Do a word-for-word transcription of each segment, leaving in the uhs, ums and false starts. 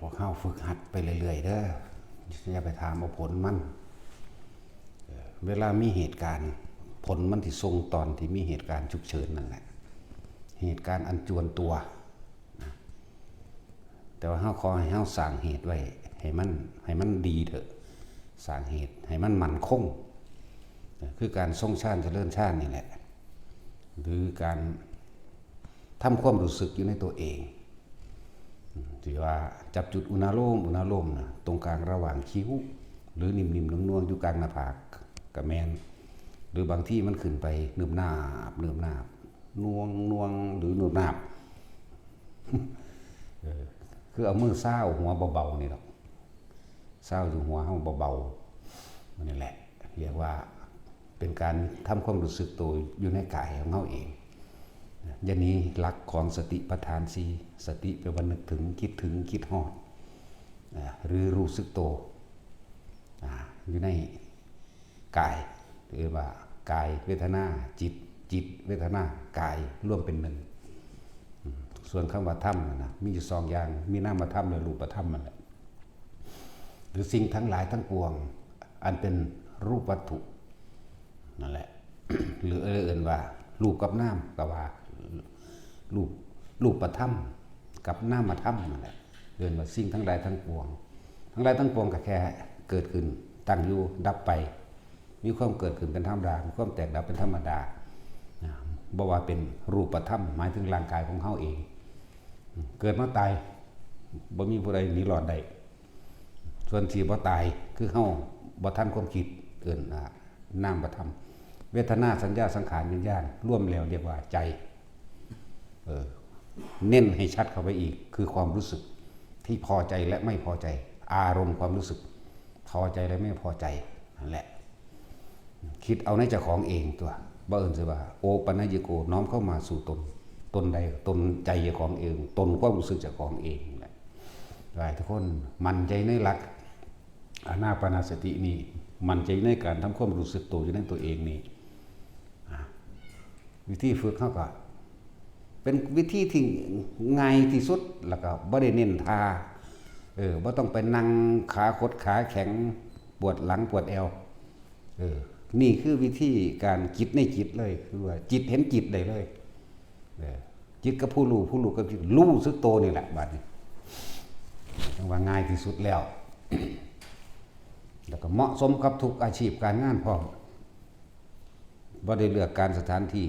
พวกเฮาฝึกหัดไปเรื่อยๆเด้อ อย่าไปถามเอาผลมัน เวลามีเหตุการณ์ ผลมันสิส่งตอนที่มีเหตุการณ์ฉุกเฉินนั่นแหละ เหตุการณ์อันจวนตัวนะ แต่ว่าเฮาขอให้เฮาสร้างเหตุไว้ ให้มันให้มันดีเถอะ สร้างเหตุให้มันมั่นคง คือการทรงฌานเจริญฌานนี่แหละ หรือการทำความรู้สึกอยู่ในตัวเอง ที่ว่าจับจุดอุณาโลม อุณาโลมนะ ตรงกลางระหว่างคิ้ว หรือนิ่มๆนวลๆอยู่กลางหน้าผากก็แม่น หรือบางทีมันขึ้นไปเนิบนาบเนิบนาบนวงนวงหรือเนิบนาบ เออ คือเอามือซาวหัวเบาๆนี่หรอก ซาวอยู่หัวเฮาเบาๆ นี่แหละ เรียกว่าเป็นการทำความรู้สึกตัวอยู่ในกายของเฮาเอง อย่าหนีหลักของสติปัฏฐานสี่ สติแปลว่านึกถึง คิดถึง คิดฮอด อ่า หรือรู้สึกตัว อ่า อยู่ในกาย เรียกว่ากายเวทนา จิต จิตเวทนา กายรวมเป็นหนึ่ง อืม ส่วนคำว่าธรรมน่ะนะ มีอยู่สองอย่าง มีนามธรรมและรูปธรรมนั่นแหละ หรือสิ่งทั้งหลายทั้งปวง อันเป็นรูปวัตถุนั่นแหละ หรือเอิ้นว่ารูปกับนามก็ว่า รูป รูปธรรมกับนามธรรมนั่นแหละ เอิ้นว่าสิ่งทั้งหลายทั้งปวง ทั้งหลายทั้งปวงก็แค่เกิดขึ้น ตั้งอยู่ ดับไป มีความเกิดขึ้นเป็นธรรมดา มีความแตกดับเป็นธรรมดา นะ บ่ว่าเป็นรูปธรรม หมายถึงร่างกายของเฮาเอง เกิดมาตาย บ่มีผู้ใดหนีรอดได้ ส่วนที่บ่ตาย คือเฮาบ่ทันความคิด เอิ้นว่านามธรรม เวทนา สัญญา สังขาร วิญญาณ รวมแล้วเรียกว่าใจ เออ เน้นให้ชัดเข้าไปอีก คือความรู้สึกที่พอใจและไม่พอใจ อารมณ์ความรู้สึก พอใจและไม่พอใจ นั่นแหละ คิดเอาในเจ้าของเองตัว บ่เอิ้นสิว่า โอปัญญิโก น้อมเข้ามาสู่ตน ตนใด ตนใจเจ้าของเอง ตนความรู้สึกเจ้าของเองแหละ หลายทุกคนมั่นใจในหลักอานาปานสตินี่ มั่นใจในการทำความรู้สึกตัวอยู่ในตัวเองนี่ อ่ะ วิธีฝึกเฮาก็ เป็นวิธีที่ง่ายที่สุด แล้วก็บ่ได้เน้นท่า เออ บ่ต้องไปนั่งขาขดขาแข็ง ปวดหลังปวดแอว เออ นี่คือวิธีการจิตในจิตเลย คือว่าจิตเห็นจิตได้เลย เออ จิตกับผู้รู้ ผู้รู้กับจิต รู้สึกตัวนี่แหละ บัดนี้ จั่งว่าง่ายที่สุดแล้ว แล้วก็เหมาะสมกับทุกอาชีพการงานพร้อม บ่ได้เลือกการสถานที่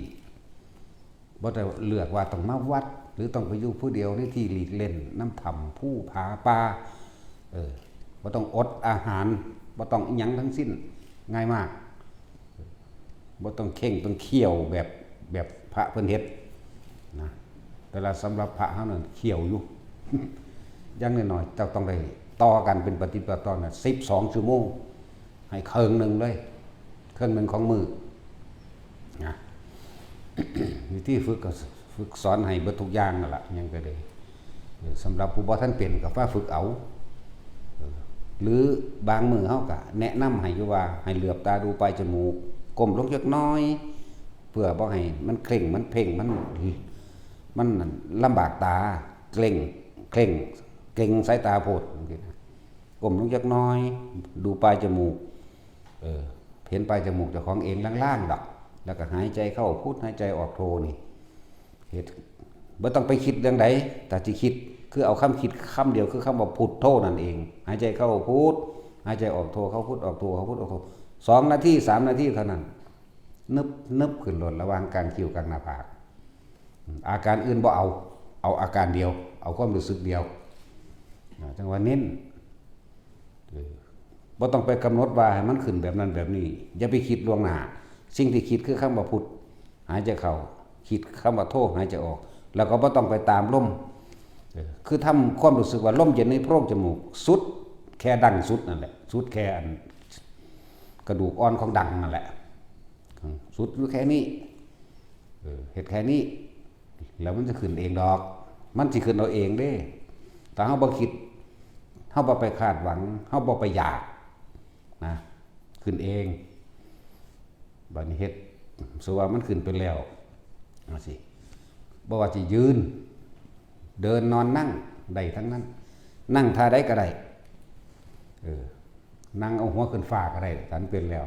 บ่ได้เลือกว่าต้องมาวัด หรือต้องไปอยู่ผู้เดียวในที่หลีกเล่น นำถ้ำภูผาป่า เออ บ่ต้องอดอาหาร บ่ต้องอิหยังทั้งสิ้น ง่ายมาก บ่ต้องเข่งต้องเขี่ยวแบบ แบบพระเพิ่นเฮ็ดนะ แต่ละสำหรับพระเฮานั่นเขี่ยวอยู่ อย่างน้อยๆ เจ้าต้องได้ต่อกันเป็นปฏิปต่อน่ะ สิบสองชั่วโมง ให้เคิ่งหนึ่งเลย เคิ่งหนึ่งของมื้อนะ วิธีฝึกก็ฝึกสอนให้เบิดทุกอย่างนั่นล่ะ หยังก็ได้ สำหรับผู้บ่ทันเป็นก็มาฝึกเอา หรือบางมื้อเฮาก็แนะนำให้อยู่ว่า ให้เหลือบตาดูปลายจมูก ก้มลงจักหน่อย เพื่อบ่ให้มันเคร่ง มันเพ่ง มัน มันลำบากตา เกร็ง เคร่ง เกร็งสายตาโพด จั่งซี้นะ ก้มลงจักหน่อย ดูปลายจมูก เออ เห็นปลายจมูกเจ้าของเองล่างๆดอก แล้วก็หายใจเข้าพุท หายใจออกโทนี่ เฮ็ด บ่ต้องไปคิดเรื่องใด ถ้าสิคิด คือเอาคำคิดคำเดียว คือคำว่าพุทโธนั่นเอง หายใจเข้าพุท หายใจออกโท เข้าพุท ออกโท เข้าพุท ออกโท สองนาที สามนาทีเท่านั้น นึบ นึบขึ้นโลด ระหว่างกลางคิ้วกลางหน้าผาก อาการอื่นบ่เอา เอาอาการเดียว เอาความรู้สึกเดียว อ่า จั่งว่าเน้น เออ บ่ต้องไปกำหนดว่าให้มันขึ้นแบบนั้นแบบนี้ อย่าไปคิดล่วงหน้า สิ่งที่คิดคือคำว่าพุท หายใจเข้า คิดคำว่าโท หายใจออก แล้วก็บ่ต้องไปตามลม เออ คือทำความรู้สึกว่าลมเย็นในโพรงจมูก สุดแค่ดั้งสุดนั่นแหละ สุดแค่อันกระดูกอ่อนของดั้งนั่นแหละ อืม สุดอยู่แค่นี้ เออ เฮ็ดแค่นี้ แล้วมันจะขึ้นเองดอก มันสิขึ้นเอาเองเด้ ถ้าเฮาบ่คิด เฮาบ่ไปคาดหวัง เฮาบ่ไปอยาก นะ ขึ้นเอง บัดนี้เฮ็ด สมมุติว่ามันขึ้นไปแล้ว จั่งซี้ บ่ว่าสิยืน เดิน นอน นั่ง ได้ทั้งนั้น นั่งท่าใดก็ได้ เออ นั่งเอาหัวขึ้นฟ้าก็ได้ ถ้ามันเป็นแล้ว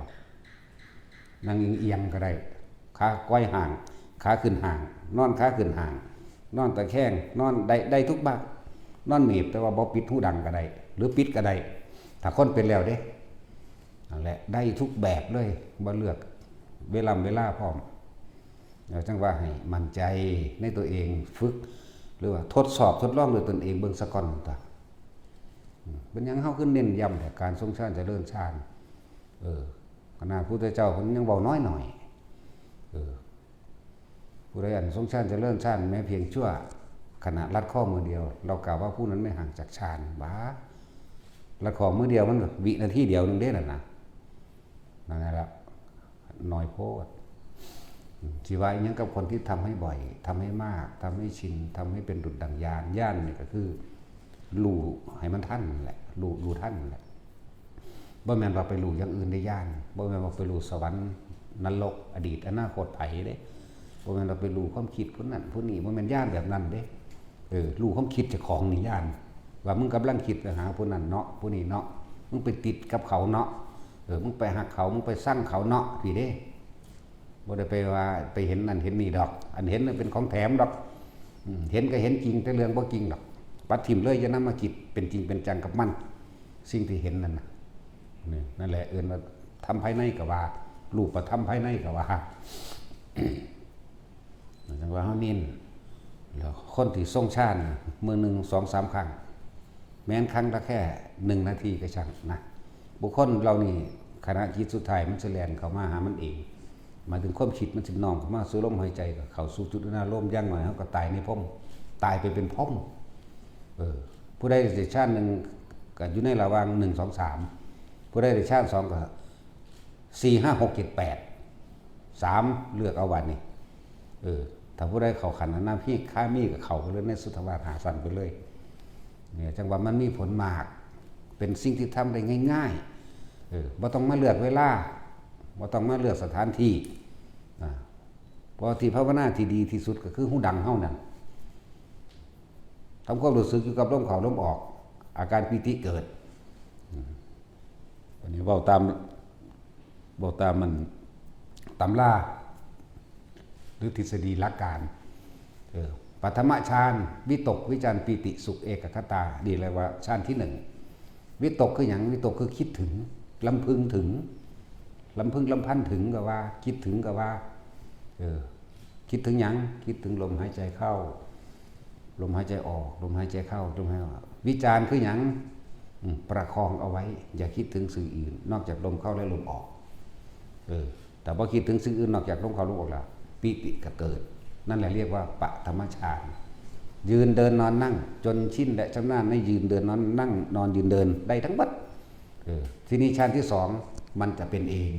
นั่งเอียงๆก็ได้ ขาไขว่ห้าง ขาขึ้นห้าง นอนขาขึ้นห้าง นอนตะแคง นอนได้ ได้ทุกแบบ นอนเมบ แต่ว่าบ่ปิดหูดังก็ได้ หรือปิดก็ได้ ถ้าคนเป็นแล้วเด้ นั่นแหละ ได้ทุกแบบเลย บ่เลือกเวลา เวลาพร้อม แล้วจั่งว่าให้มั่นใจในตัวเอง ฝึก หรือว่าทดสอบทดลองด้วยตนเองเบิ่งซะก่อนตั๊ว อืม เป็นหยังเฮาคือเน้นย้ำแต่การทรงฌานเจริญฌาน เออ ขนาดพุทธเจ้าเพิ่นยังเว้าน้อยหน่อย เออ ผู้ใดอันทรงฌานเจริญฌานแม้เพียงชั่วขณะรัดข้อมือเดียว เรากล่าวว่าผู้นั้นไม่ห่างจากฌาน บ้า รัดข้อมือเดียวมันก็วินาทีเดียวหนึ่งเด้นั่นนะ นั่นแหละ น้อยโพด สิว่าอิหยังกับคนที่ทำให้บ่อย ทำให้มาก ทำให้ชิน ทำให้เป็นดุจดั่งญาณ ญาณนี่ก็คือ รู้ให้มันทันแหละ รู้ รู้ทันแหละ บ่แม่นว่าไปรู้อย่างอื่นได้ญาณ บ่แม่นว่าไปรู้สวรรค์ นรก อดีต อนาคตไผเด้ บ่แม่นว่าไปรู้ความคิดผู้นั้นผู้นี้ บ่แม่นญาณแบบนั้นเด้ เออ รู้ความคิดเจ้าของนี่ญาณ ว่ามึงกำลังคิดไปหาผู้นั้นเนาะ ผู้นี้เนาะ มึงไปติดกับเขาเนาะ เออ มึงไปฮักเขา มึงไปซังเขาเนาะ ซี้เด้ บ่ได้ไปว่าไปเห็นนั่นเห็นนี่ดอก อันเห็นนั่นเป็นของแถมดอก อืม เห็นก็เห็นจริง แต่เรื่องบ่จริงดอก ปัดถิ่มเลย อย่านำมาคิดเป็นจริงเป็นจังกับมัน สิ่งที่เห็นนั่นน่ะ นี่ นั่นแหละเอิ้นว่าธรรมภายในก็ว่า รูปธรรมภายในก็ว่า จั่งว่าเฮาเน้น แล้วคนที่ทรงฌานมื้อหนึ่งสองสามครั้ง แม้นครั้งละแค่หนึ่งนาทีก็ช่างนะ บุคคลเหล่านี้ขณะจิตสุดท้ายมันสิแล่นเข้ามาหามันเอง หมายถึงความคิดมันสิน้อมเข้ามาสู่ลมหายใจ ก็เข้าสู่จุดอนาโลม อย่างน้อยเฮาก็ตายในพรหม ตายไปเป็นพรหม เออ ผู้ใดได้ฌานหนึ่งก็อยู่ในระหว่างหนึ่ง สอง สาม ผู้ใดได้ฌานสองก็ สี่ ห้า หก เจ็ด แปด สาม เลือกเอาบัดนี้ เออ ถ้าผู้ใดเข้าขันธ์อนาคามีก็เข้าไปเลยในสุทธาวาสห้าชั้นไปเลย เนี่ย จั่งว่ามันมีผลมาก เป็นสิ่งที่ทำได้ง่ายๆ เออ บ่ต้องมาเลือกเวลา บ่ต้องมาเลือกสถานที่ อ่า เพราะที่ภาวนาที่ดีที่สุดก็คือหูดังเฮานั่น ทำความรู้สึกอยู่กับลมเข้าลมออก อาการปีติเกิด อืม อันนี้เว้าตาม เว้าตามมันตำรา หรือทฤษฎีหลักการ เออ ปฐมฌาน วิตก วิจาร ปีติ สุข เอกัคคตา นี่เรียกว่าฌานที่หนึ่ง วิตกคือหยัง วิตกคือคิดถึง รำพึงถึง รำพึงรำพันถึงก็ว่า คิดถึงก็ว่า เออ คิดถึงหยัง คิดถึงลมหายใจเข้า ลมหายใจออก ลมหายใจเข้า ลมหายใจออก วิจารคือหยัง อืม ประคองเอาไว้ อย่าคิดถึงสิ่งอื่น นอกจากลมเข้าและลมออก เออ แต่พอคิดถึงสิ่งอื่นนอกจากลมเข้าลมออกแล้ว ปีติก็เกิด นั่นแหละเรียกว่าปฐมฌาน ยืนเดินนอนนั่ง จนชินและชำนาญในยืนเดินนอนนั่ง นอนยืนเดินได้ทั้งหมด เออ ทีนี้ฌานที่สองมันจะเป็นเอง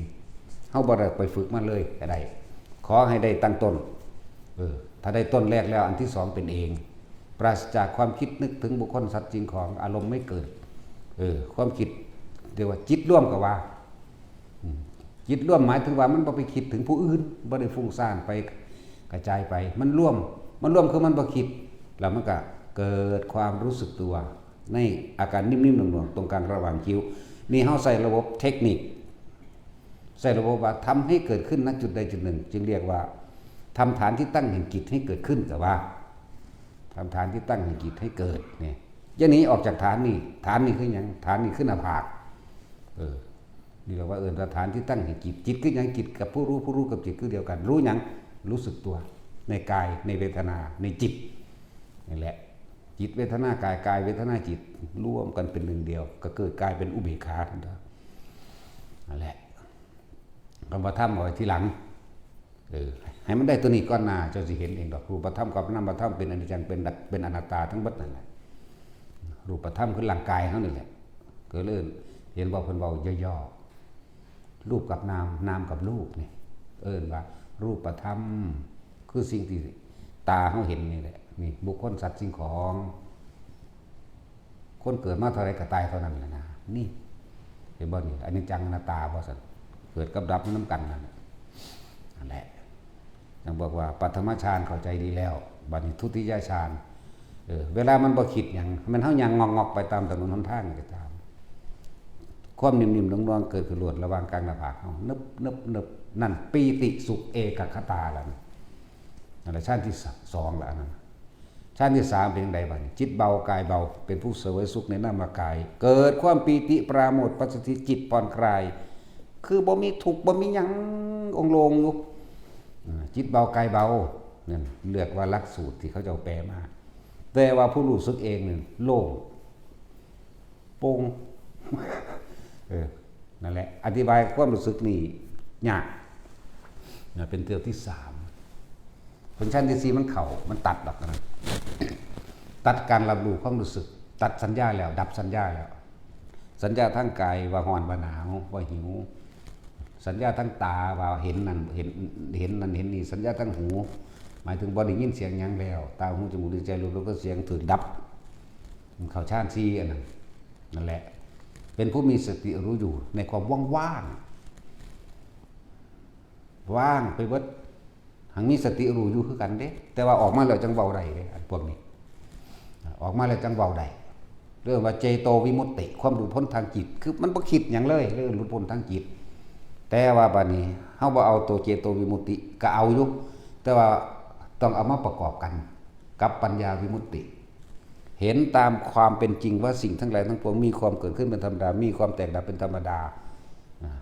เฮาบ่ได้ไปฝึกมันเลยก็ได้ ขอให้ได้ตั้งต้น เออ ถ้าได้ต้นแรกแล้วอันที่สองเป็นเอง ปราศจากความคิดนึกถึงบุคคลสัตว์สิ่งของ อารมณ์ไม่เกิด เออ ความคิดเรียกว่าจิตรวมก็ว่า อืม จิตรวมหมายถึงว่ามันบ่ไปคิดถึงผู้อื่น บ่ได้ฟุ้งซ่านไปกระจายไป มันรวม มันรวมคือมันบ่คิด แล้วมันก็เกิดความรู้สึกตัว ในอาการนิ่มๆหน่วงๆตรงกลางระหว่างคิ้ว นี่เฮาใช้ระบบเทคนิค ใช้ระบบว่าทำให้เกิดขึ้น ณ จุดใดจุดหนึ่ง จึงเรียกว่าทำฐานที่ตั้งแห่งจิตให้เกิดขึ้น ก็ว่าทำฐานที่ตั้งแห่งจิตให้เกิดเนี่ย จะหนีออกจากฐานนี่ ฐานนี่คือหยัง ฐานนี่คือหน้าผาก เออ นี่เรียกว่าเอิ้นว่าฐานที่ตั้งแห่งจิต จิตคือหยัง จิตกับผู้รู้ ผู้รู้กับจิตคือเดียวกัน รู้หยัง รู้สึกตัว ในกาย ในเวทนา ในจิต นี่แหละ จิตเวทนากาย กายเวทนาจิต รวมกันเป็นหนึ่งเดียว ก็เกิดกลายเป็นอุเบกขาทันที นั่นแหละ คำว่าธรรมเอาไว้ทีหลัง เออ ให้มันได้ตัวนี้ก่อนหน้า เจ้าสิเห็นเองดอก รูปธรรมกับนามธรรมเป็นอนิจจัง เป็นดัก เป็นอนัตตาทั้งหมดนั่นแหละ รูปธรรมคือร่างกายเฮานี่แหละ ก็เลยเห็นว่าเพิ่นเว้าย่อๆ รูปกับนาม นามกับรูปนี่ เอิ้นว่ารูปธรรม คือสิ่งที่ตาเฮาเห็นนี่แหละ นี่ บุคคลสัตว์สิ่งของ คนเกิดมาเท่าใดก็ตายเท่านั้นแหละนะ นี่ เห็นบ่นี่ อนิจจังอนัตตาบ่ซั่น เกิดกับดับอยู่นำกันนั่นแหละ นั่นแหละ ยังบอกว่าปฐมฌานเข้าใจดีแล้ว บัดนี้ทุติยฌาน เออ เวลามันบ่คิดหยัง แม่นเฮาย่างงอกๆไปตามถนนหนทางก็ตาม ความนิ่มๆนวลๆเกิดขึ้นโลดระหว่างกลางหน้าผากเฮา นึบๆๆ นั่น ปีติสุขเอกัคคตาแล้วนะ นั่นแหละฌานที่สองละอันนั้น ฌานที่สามเป็นจั่งใดบัดนี้ จิตเบากายเบา เป็นผู้เสวยสุขในนามกาย เกิดความปีติปราโมทย์ปัสสติ จิตผ่อนคลาย คือบ่มีทุกข์บ่มีหยัง โล่งๆอยู่ อ่า จิตเบากายเบา นั่นเรียกว่าหลักสูตรที่เขาเจ้าแปลมา แต่ว่าผู้รู้สึกเองนี่โล่ง โปร่ง เออ นั่นแหละ อธิบายความรู้สึกนี่ยากนะ เป็นเทื่อที่สาม ผลชั้นที่สี่มันเข้า มันตัดดอกนะ ตัดการรับรู้ความรู้สึก ตัดสัญญาแล้ว ดับสัญญาแล้ว สัญญาทางกายว่าร้อน ว่าหนาว ว่าหิว สัญญาทางตาว่าเห็นนั่น เห็น เห็นนั่น เห็นนี่ สัญญาทางหู หมายถึงบ่ได้ยินเสียงหยังแล้ว ตา หู จมูก ลิ้น ใจ รส รส เสียง ถูกดับ เข้าฌานสี่อันนั้น นั่นแหละ เป็นผู้มีสติรู้อยู่ในความว่างๆ ว่างไปเบิด หังมีสติรู้อยู่คือกันเด้ แต่ว่าออกมาแล้วจั่งเว้าได้เด้ อันพวกนี้ ออกมาแล้วจั่งเว้าได้ เรียกว่าเจโตวิมุตติ ความหลุดพ้นทางจิต คือมันบ่คิดหยังเลย เรียกหลุดพ้นทางจิต แต่ว่าบัดนี้ เฮาบ่เอาตัวเจโตวิมุตติ ก็เอาอยู่ แต่ว่าต้องเอามาประกอบกันกับปัญญาวิมุตติ เห็นตามความเป็นจริงว่าสิ่งทั้งหลายทั้งปวงมีความเกิดขึ้นเป็นธรรมดา มีความแตกดับเป็นธรรมดา อ่า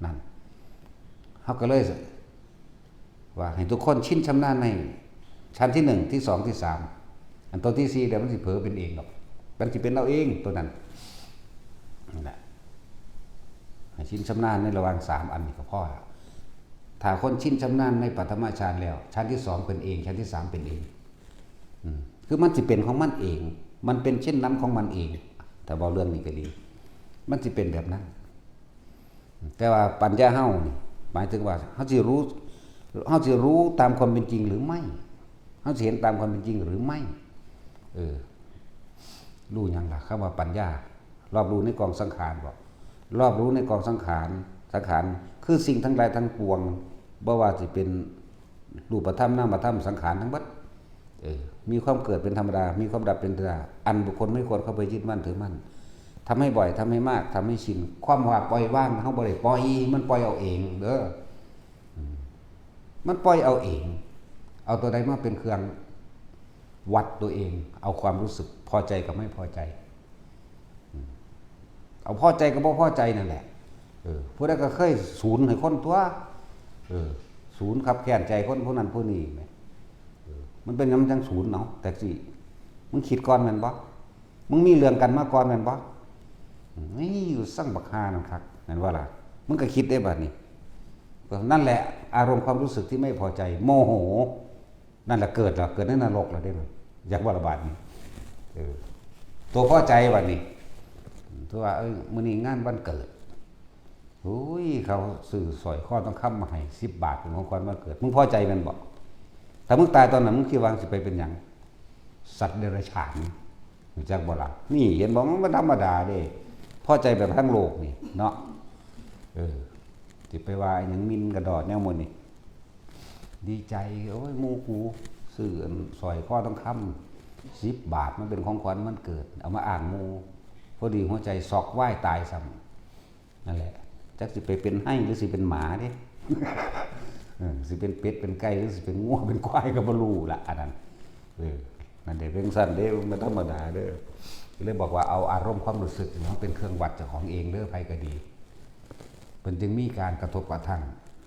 นั่น เฮาก็เลย ว่าให้ทุกคนชินชำนาญในชั้นที่หนึ่ง ที่สอง ที่สาม อันตัวที่สี่เดี๋ยวมันสิเผลอเป็นเองดอก มันสิเป็นเอาเองตัวนั้น นั่นแหละ ให้ชินชำนาญในระหว่างสามอันนี้ก็พอละ ถ้าคนชินชำนาญในปฐมฌานแล้ว ชั้นที่สองเป็นเอง ชั้นที่สามเป็นเอง อืม คือมันสิเป็นของมันเอง มันเป็นเช่นนั้นของมันเอง ถ้าเว้าเรื่องนี้ก็ดี มันสิเป็นแบบนั้น แต่ว่าปัญญาเฮานี่ หมายถึงว่าเฮาสิรู้ เฮาสิรู้ตามความเป็นจริงหรือไม่ เฮาสิเห็นตามความเป็นจริงหรือไม่ เออ รู้หยังล่ะ คำว่าปัญญา รอบรู้ในกองสังขารบ่ รอบรู้ในกองสังขาร สังขาร คือสิ่งทั้งหลายทั้งปวง บ่ว่าสิเป็นรูปธรรม นามธรรม สังขารทั้งหมด เออ มีความเกิดเป็นธรรมดา มีความดับเป็นธรรมดา อันบุคคลไม่ควรเข้าไปยึดมั่นถือมั่น ทำให้บ่อย ทำให้มาก ทำให้ชิน ความว่าปล่อยวาง เฮาบ่ได้ปล่อย มันปล่อยเอาเองเด้อ อืม มันปล่อยเอาเอง เอาตัวใดมาเป็นเครื่องวัดตัวเอง เอาความรู้สึกพอใจกับไม่พอใจ อืม เอาพอใจกับบ่พอใจนั่นแหละ เออ ผู้ใดก็เคยสูนให้คนตัว เออ สูนคับแค้นใจคนผู้นั้นผู้นี้แหม เออ มันเป็นหยังมันจั่งสูนเนาะ แท็กซี่ มึงคิดก่อนแม่นบ่ มึงมีเรื่องกันมาก่อนแม่นบ่ นี่อยู่สั่งบักห่านั่นคัก แม่นบ่ล่ะ มึงก็คิดได้บัดนี้ นั่นแหละ อารมณ์ความรู้สึกที่ไม่พอใจ โมโห นั่นแหละเกิดแล้ว เกิดในนรกแล้วเด้ อยากว่าละบาดนี้ เออ ตัวพอใจบัดนี้ ตัวว่า เอ้ย มื้อนี้งานวันเกิด โอ้ย เขาซื้อสร้อยคอทองคำมาให้สิบบาท เป็นของขวัญวันเกิด มึงพอใจแม่นบ่ ถ้ามึงตายตอนนั้น มึงคิดว่าสิไปเป็นหยัง สัตว์เดรัจฉาน รู้จักบ่ล่ะ นี่เห็นบ่ มันบ่ธรรมดาเด้ พอใจแบบทั้งโลกนี่เนาะ เออ สิไปว่าหยังหมิ่นกระดอดแนวหมู่นี้ ดีใจ โอ้ย หมู่กูซื้ออันสร้อยคอทองคำสิบบาท มันเป็นของขวัญวันเกิด เอามาอ้างหมู่ พอดีหัวใจช็อกวายตายซ้ำ นั่นแหละ จักสิไปเป็นไฮ่หรือสิเป็นหมาเด้ เออ สิเป็นเป็ดเป็นไก่หรือสิเป็นงัวเป็นควายก็บ่รู้ละ อันนั้น เออ นั่นเด้ เป็นซั่นเด้ มันธรรมดาเด้อ เลยบอกว่าเอาอารมณ์ความรู้สึกนี่มาเป็นเครื่องวัดเจ้าของเองเด้อ ไผก็ดี เพิ่นจึงมีการกระทบกระทั่ง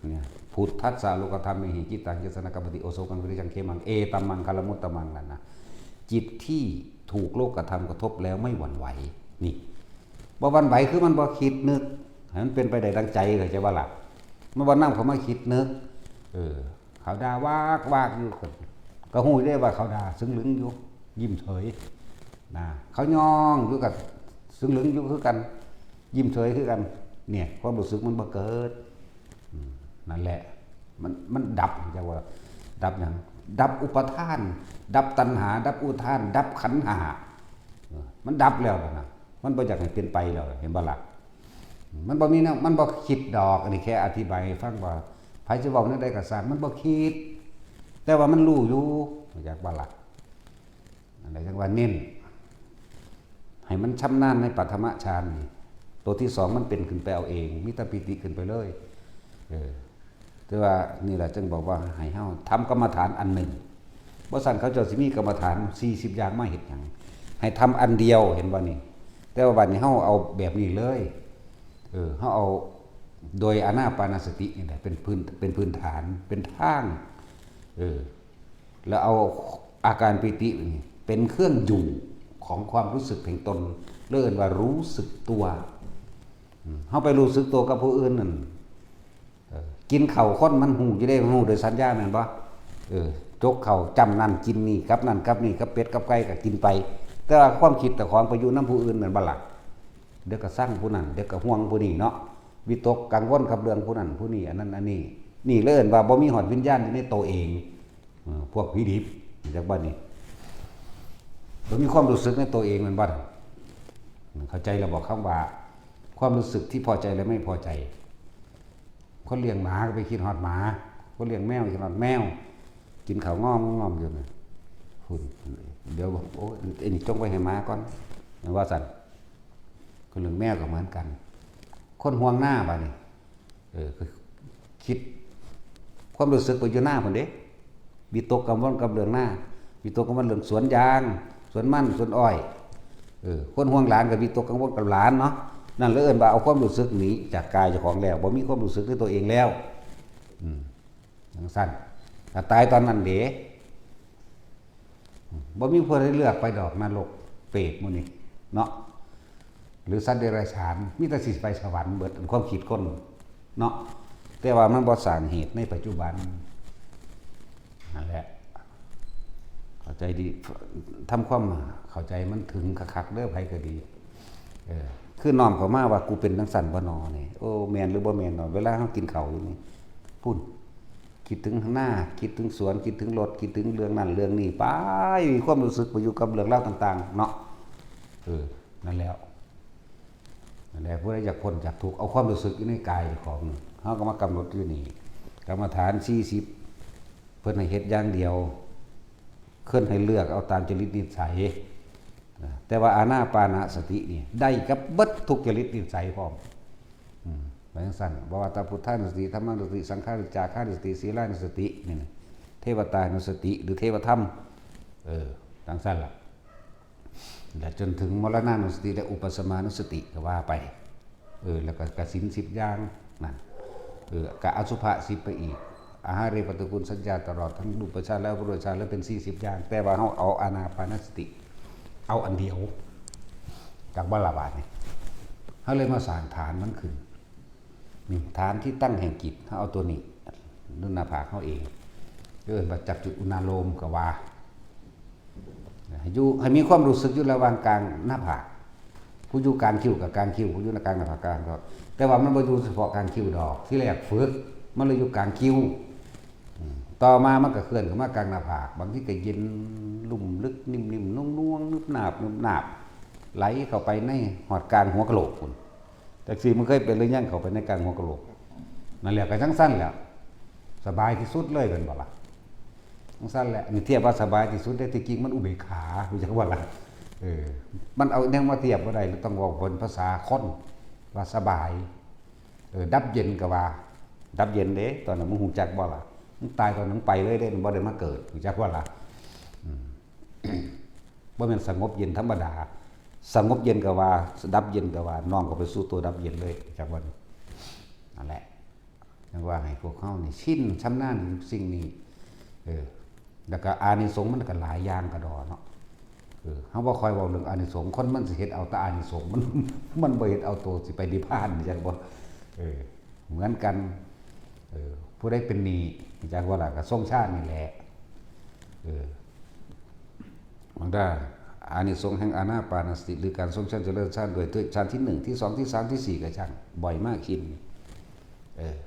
เนี่ย พุทธัสสะโลกธรรมเมหิ จิตตัง ยสสะ นะ กัมปติ โอโสกัง วิริยัง เขมัง เอตัมมังคลมุตตมัง นั่นนะ จิตที่ถูกโลกธรรมกระทบแล้วไม่หวั่นไหว นี่ บ่หวั่นไหวคือมันบ่คิดนึก ให้มันเป็นไปได้ดังใจ เข้าใจบ่ล่ะ มันบ่นำเข้ามาคิดนึก เออ เขาด่าวากวากอยู่ ก็ ก็ฮู้ได้ว่าเขาด่า ซึ่งลึงอยู่ ยิ้มเฉย นะ เขาย่องอยู่ ก็ซึ่งลึงอยู่คือกัน ยิ้มเฉยคือกัน เนี่ย ความรู้สึกมันบ่เกิด อืม นั่นแหละ มัน มันดับ จั่งว่า ดับหยัง ดับอุปาทาน ดับตัณหา ดับอุปาทาน ดับขันธ์ห้า เออ มันดับแล้วนะ มันบ่อยากให้เป็นไปแล้ว เห็นบ่ล่ะ มันบ่มีแนว มันบ่คิดดอก อันนี้แค่อธิบายให้ฟังว่า ไผสิเว้าแนวใดก็ซ่าง มันบ่คิด แต่ว่ามันรู้อยู่ อยากบ่ล่ะ นั่น แล้วจังว่าเน้น ให้มันชำนาญในปฐมฌานนี่ ตัวที่สองมันเป็นขึ้นไปเอาเอง มีแต่ปีติขึ้นไปเลย เออ แต่ว่านี่แหละจึงบอกว่าให้เฮาทำกรรมฐานอันหนึ่ง บ่ซั้นเขาเจ้าสิมีกรรมฐานสี่สิบอย่างมาเฮ็ดหยัง ให้ทำอันเดียว เห็นบ่นี่ แต่ว่าบัดนี้เฮาเอาแบบนี้เลย เออ เฮาเอาโดยอานาปานสตินี่แหละ เป็นพื้น เป็นพื้นฐาน เป็นทาง เออ แล้วเอาอาการปีตินี่เป็นเครื่องอยู่ของความรู้สึกแห่งตน เรียกว่ารู้สึกตัว อืม เฮาไปรู้สึกตัวกับผู้อื่นนั่น เออ กินข้าวคนมันฮู้อยู่เด้ มันฮู้โดยสัญญาแม่นบ่ เออ จกข้าวจ้ำนั่นกินนี่ กับนั่นกับนี่ กับเป็ดกับไก่ก็กินไป แต่ว่าความคิดเจ้าของไปอยู่นำผู้อื่นแม่นบ่ล่ะ เดี๋ยวก็ซังผู้นั้น เดี๋ยวก็ห่วงผู้นี้เนาะ วิตกกังวลกับเรื่องผู้นั้นผู้นี้ อันนั้นอันนี้ นี่เลยเอิ้นว่าบ่มีฮอดวิญญาณอยู่ในตัวเอง เออ พวกผีดิบ จักบ่นี่ บ่มีความรู้สึกในตัวเองแม่นบ่ เข้าใจแล้วบ่ คำว่า ความรู้สึกที่พอใจและไม่พอใจ คนเลี้ยงหมาก็ไปคิดฮอดหมา คนเลี้ยงแมวคิดฮอดแมว กินข้าวง่อมง่อมอยู่นะ คุณ เดี๋ยวบอก โอ้ย ไอ้นี่จงไว้ให้หมาก่อน ว่าซั่น คนเลี้ยงแมวก็เหมือนกัน คนห่วงนาบัดนี้ เออ ก็คิด ความรู้สึกไปอยู่นาพุ้นเด้ วิตกกังวลกับเรื่องนา วิตกกังวลเรื่องสวนยาง สวนมัน สวนอ้อย เออ คนห่วงหลานก็วิตกกังวลกับหลานเนาะ นั่นเลยเอิ้นว่าเอาความรู้สึกหนีจากกายเจ้าของแล้ว บ่มีความรู้สึกในตัวเองแล้ว อืม จังซั่น ถ้าตายตอนนั้นเด้ บ่มีผู้ใดเลือกไปดอกนรกเปรตหมู่นี้เนาะ หรือสัตว์เดรัจฉาน มีแต่สิไปสวรรค์เบิด อันความคิดคนเนาะ แต่ว่ามันบ่สร้างเหตุในปัจจุบัน นั่นแหละ เข้าใจดี ทำความเข้าใจมันถึงคักๆเด้อ ไผก็ดี เออ คือน้อมเข้ามาว่ากูเป็นจังซั่นบ่นอนี่ โอ้ แม่นหรือบ่แม่นนอ เวลาเฮากินข้าวอยู่นี่ พุ้น คิดถึงนา คิดถึงสวน คิดถึงรถ คิดถึงเรื่องนั้นเรื่องนี้ ไป มีความรู้สึกไปอยู่กับเรื่องราวต่างๆ เนาะ เออ นั่นแหละ นั่นแหละ ผู้ใดอยากพ้นจากทุกข์ เอาความรู้สึกอยู่ในกายเจ้าของ เฮาก็มากำหนดอยู่นี่ กรรมฐานสี่สิบ เพิ่นให้เฮ็ดอย่างเดียว เพิ่นให้เลือกเอาตามจริตนิสัย นะ แต่ว่าอานาปานสตินี่ ได้กับเบิดทุกจริตนิสัยพร้อม อืม ไปจังซั่น บ่ว่าแต่พุทธานุสติ ธัมมานุสติ สังขานุสติ จาคานุสติ สีลานุสติ นี่นะ เทวตานุสติ หรือเทวธรรม เออ จังซั่นล่ะ และจนถึงมรณานุสติ และอุปสมานุสติ ก็ว่าไป เออ แล้วก็กสิณสิบอย่าง นั่น เออ กะอสุภะสิบไปอีก อาหาเรปฏิกูลสัญญา ตลอดทั้งรูปฌานและอรูปฌาน แล้วเป็นสี่สิบอย่าง แต่ว่าเฮาเอาอานาปานสติ เอาอันเดียว จักบ่ล่ะบาดนี่ เฮาเลยมาสร้างฐานมันขึ้น นี่ ฐานที่ตั้งแห่งจิต เฮาเอาตัวนี้ นุ่นหน้าผากเฮาเอง เอิ้นว่าจักจุอุณาโลมก็ว่า ให้อยู่ ให้มีความรู้สึกอยู่ระหว่างกลางหน้าผาก ผู้อยู่กลางคิ้วกับกลางคิ้ว ผู้อยู่ในกลางหน้าผากกลางก็ แต่ว่ามันบ่อยู่เฉพาะกลางคิ้วดอก ที่แรกฝึก มันเลยอยู่กลางคิ้ว อืม ต่อมามันก็เคลื่อนเข้ามากลางหน้าผาก บางทีก็เย็นลุ่มลึกนิ่มๆ นุ่มๆ นึบหนาบ นึบหนาบ ไหลเข้าไปในฮอดกลางหัวกะโหลกพุ้น จักซี่มันเคยเป็นหรือยัง เข้าไปในกลางหัวกะโหลก นั่นแหละ ก็จังซั่นแหละ สบายที่สุดเลย แม่นบ่ล่ะ จังซั่นแหละ นี่เทียบว่าสบายที่สุดได้ ที่จริงมันอุเบกขา รู้จักบ่ล่ะ เออ มันเอาแนวมาเทียบบ่ได้ ต้องเว้าเป็นภาษาคน ว่าสบาย เออ ดับเย็นก็ว่า ดับเย็นเด้ ตอนนั้นมึงรู้จักบ่ล่ะ มึงตายตอนนั้นไปเลยเด้ มึงบ่ได้มาเกิด รู้จักบ่ล่ะ อืม บ่แม่นสงบเย็นธรรมดา สงบเย็นก็ว่า ดับเย็นก็ว่า น้อมเข้าไปสู่ตัวดับเย็นเลย รู้จักบ่ นั่นแหละ จังว่าให้พวกเฮานี่ชินชำนาญสิ่งนี้ เออ แล้วก็อานิสงส์มันก็หลายอย่างกะดอเนาะ เออ เฮาบ่ค่อยเว้าเรื่องอานิสงส์ คนมันสิเฮ็ดเอาแต่อานิสงส์ มัน มันบ่เฮ็ดเอาตัวสิไปนิพพาน จักบ่ เออ เหมือนกัน เออ ผู้ใดเป็นหนี้ จักว่าล่ะ ก็ทรงฌานนี่แหละ เออ บางท่า อานิสงส์แห่งอานาปานสติ หรือการทรงฌานเจริญฌานด้วย ด้วยฌานที่หนึ่ง ที่สอง ที่สาม ที่สี่ ก็ช่าง บ่อยมากคิด เออ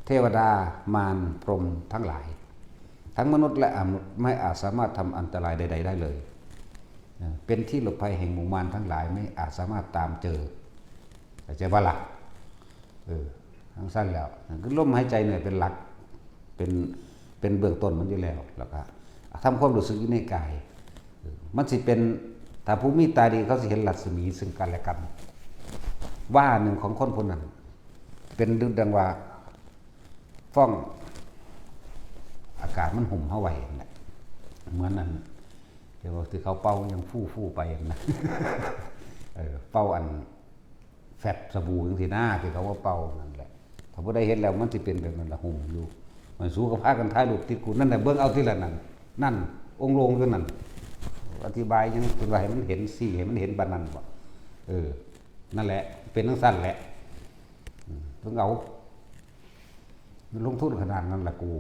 เทวดามารพรหมทั้งหลาย ทั้งมนุษย์และอมนุษย์ไม่อาจสามารถทำอันตรายใดๆได้เลย นะ เป็นที่หลบภัยแห่งหมู่มารทั้งหลาย ไม่อาจสามารถตามเจอ เข้าใจบ่ล่ะ เออ จังซั่นแล้ว นั่นคือลมหายใจเนี่ยเป็นหลัก เป็น เป็นเบื้องต้นมันอยู่แล้ว แล้วก็ทำความรู้สึกอยู่ในกาย เอ มันสิเป็น ถ้าผู้มีตาดีเขาสิเห็นรัศมีซึ่งกันและกัน ว่าหนึ่งของคนผู้นั้น เป็นดังว่า ฟ้อง อากาศมันห่มเฮาไว้นั่นแหละ เหมือนนั่น เดี๋ยวที่เขาเป่ายังฟู่ๆไปนั่นนะ เออ เป่าอัน แฟบสบู่จังซี่นะ ที่เขาว่าเป่านั่นแหละ ถ้าผู้ใดเห็นแล้วมันสิเป็นแบบนั้นละ ห่มอยู่ มันสู้กับพากันถ่ายรูปติดกู นั่นแหละ เบิ่งเอาทีละนั่น นั่น องค์ลงอยู่นั่น อธิบายยังเป็นว่าให้มันเห็นสิ ให้มันเห็นปานนั้นบ่ เออ นั่นแหละ เป็นจังซั่นแหละ อืม เบิ่งเอา ลงทุนขนาดนั้นละกู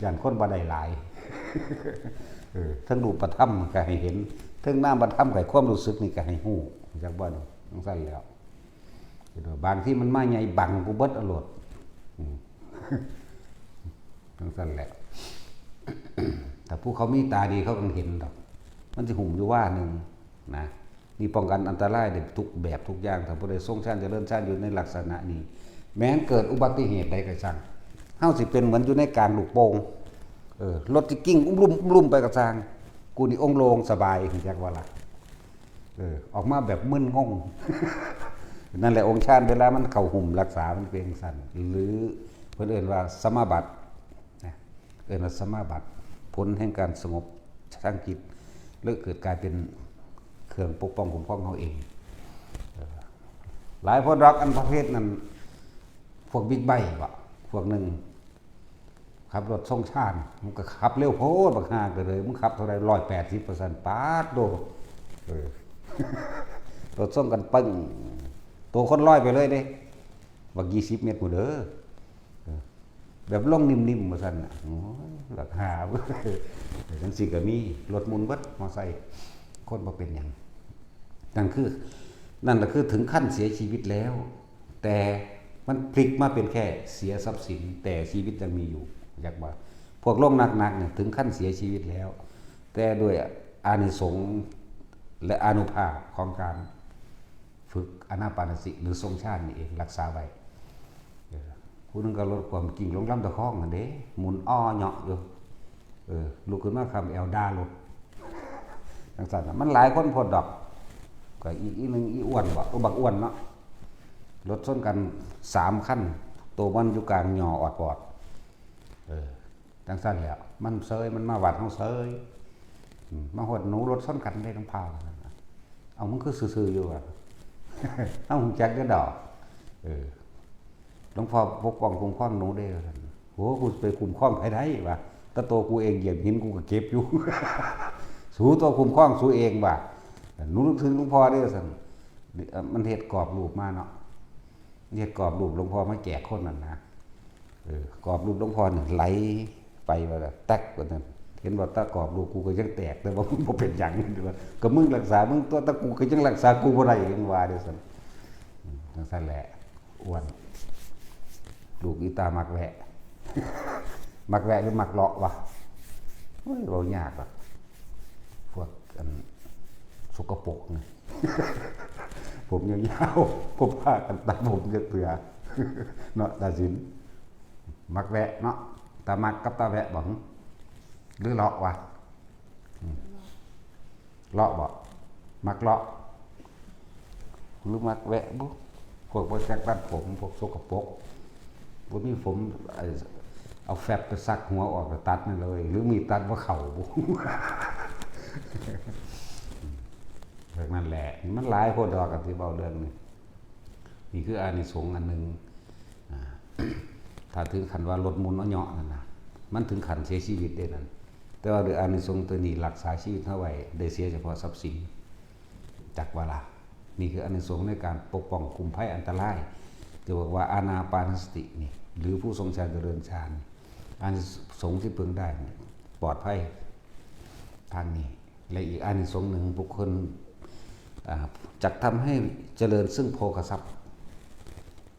ย่านคนบ่ได้หลาย เออ เทิงรูปธรรมก็ให้เห็น เทิงนามธรรมก็ให้ความรู้สึกนี่ก็ให้ฮู้ จักบ่นี่ จังซั่นแหล้ว บางทีมันมาใหญ่บังกูเบิดเอาโลด อืม จังซั่นแหละ แต่ผู้เขามีตาดีเขาก็เห็นดอก มันสิห่มอยู่ว่าหนึ่งนะ นี่ป้องกันอันตรายได้ทุกแบบทุกอย่าง ถ้าผู้ใดทรงฌานเจริญฌานอยู่ในลักษณะนี้ แม้นเกิดอุบัติเหตุใดก็ช่าง เฮาสิเป็นเหมือนอยู่ในกลางลูกโป่ง เออ รถสิกิ้งอุ้มลุ่มอุ้มลุ่มไปก็ช่าง กูนี่องค์โลงสบาย จักว่าล่ะ เออ ออกมาแบบมึนงง นั่นแหละองค์ฌานเวลามันเข้าห่มรักษามันเป็นจั่งซั่น หรือเพิ่นเอิ้นว่าสมาบัตินะ เอิ้นว่าสมาบัติ ผลแห่งการสงบทางจิต แล้วเกิดกลายเป็นเครื่องปกป้องคุ้มครองเฮาเอง เออ หลายพวกดอกอันประเภทนั้น พวกบิ๊กไบค์บ่ พวกหนึ่ง ขับรถทรงฌาน มันก็ขับเร็วโพด บักห่าก็เลย มึงขับเท่าใด ร้อยแปดสิบ ว่าซั่น ป๊าดโธ่ เออ รถชนกันปึ้ง ตัวคนลอยไปเลยเด้ บักยี่สิบเมตรพู้นเด้อ เออ แบบลงนิ่มๆ ว่าซั่นน่ะ โอ้ย บักห่า จังซี่ก็มี รถหมุนเบิด มอไซค์ คนบ่เป็นหยัง นั่นคือ นั่นก็คือถึงขั้นเสียชีวิตแล้ว แต่มันพลิกมาเป็นแค่เสียทรัพย์สิน แต่ชีวิตยังมีอยู่ อยากว่า พวกลงหนักๆ เนี่ย ถึงขั้นเสียชีวิตแล้ว แต่ด้วยอานิสงส์และอานุภาพของการฝึกอานาปานสติ หรือทรงฌานนี่เอง รักษาไว้ เออ ผู้หนึ่งก็รถความกิ้งลงลำตะคองนั่นเด้ หมุนอ้อเหยาะอยู่ เออ ลุกขึ้นมาคำแอวด่ารถ จังซั่นน่ะ มันหลายคนโพดดอก ก็อีก อีกหนึ่ง อีอ้วนบ่ เออ บักอ้วนเนาะ รถชนกันสามคัน ตัวมันอยู่กลางหย่อออดปอด เออ จังซั่นแหล้ว มันเซย มันมาวัดเฮาเซย อืม มาฮอดหนูรถชนกันได้ทั้งพา เอา มึงคือซื่อๆ อยู่วะ เฮาฮู้จักเด้อดอก เออ หลวงพ่อปกป้องคุ้มครองหนูเด้อ ว่าซั่น โห กูไปคุ้มครองไผได้วะ แต่ตัวกูเองเหยียบหินกูก็เจ็บอยู่ สูตัวคุ้มครองสูเองวะ หนูนึกถึงหลวงพ่อเด้อ ว่าซั่น มันเฮ็ดกรอบรูปมาเนาะ เฮ็ดกรอบรูปหลวงพ่อมาแจกคนนั่นนะ เออ กรอบรูปหลวงพ่อนี่ไหลไปว่าแตกว่าซั่น เห็นว่าตะกรอบรูปกูก็ยังแตก แต่ว่ามันบ่เป็นหยัง ว่า ก็มึงรักษามึงตัว แต่กูก็ยังรักษากูบ่ได้ ยังว่าเด้อซั่น อืม จังซั่นแหละ อ้วน ลูกอีตามักแวะ มักแวะหรือมักเลาะวะ โอ้ย เว้ายากอะ พวกอันสกปรกนี่ ผมยาวๆ ผมพากันตัดผมจักเทื่อ เนาะ ตาสิน มักแวะเนาะ ตามักกับตาแวะบ่ หรือเลาะวะ อืม เลาะบ่ มักเลาะ หรือมักแวะบุ พวกบ่จักตัดผม พวกสกปรก บ่มีผม ไอ้ เอาแฟบไปซักหัวออกแล้วตัดมันเลย หรือมีตัดบ่เข้าบุ แบบนั้นแหละ มันหลายโพดดอก กันที่เว้าเรื่องนี้ นี่คืออานิสงส์อันหนึ่ง อ่า ถ้าถึงขั้นว่ารถหมุนเอาเหยาะนั่นนะ มันถึงขั้นเสียชีวิตได้นั่น แต่ว่าด้วยอานิสงส์ตัวนี้รักษาชีวิตเฮาไว้ ได้เสียเฉพาะทรัพย์สิน จักว่าล่ะ นี่คืออานิสงส์ในการปกป้องคุ้มภัยอันตราย ที่บอกว่าอานาปานสตินี่ หรือผู้ทรงฌานเจริญฌาน อานิสงส์ที่พึงได้นี่ ปลอดภัย ทางนี้ และอีกอานิสงส์หนึ่ง บุคคล อ่า จักทำให้เจริญซึ่งโภคทรัพย์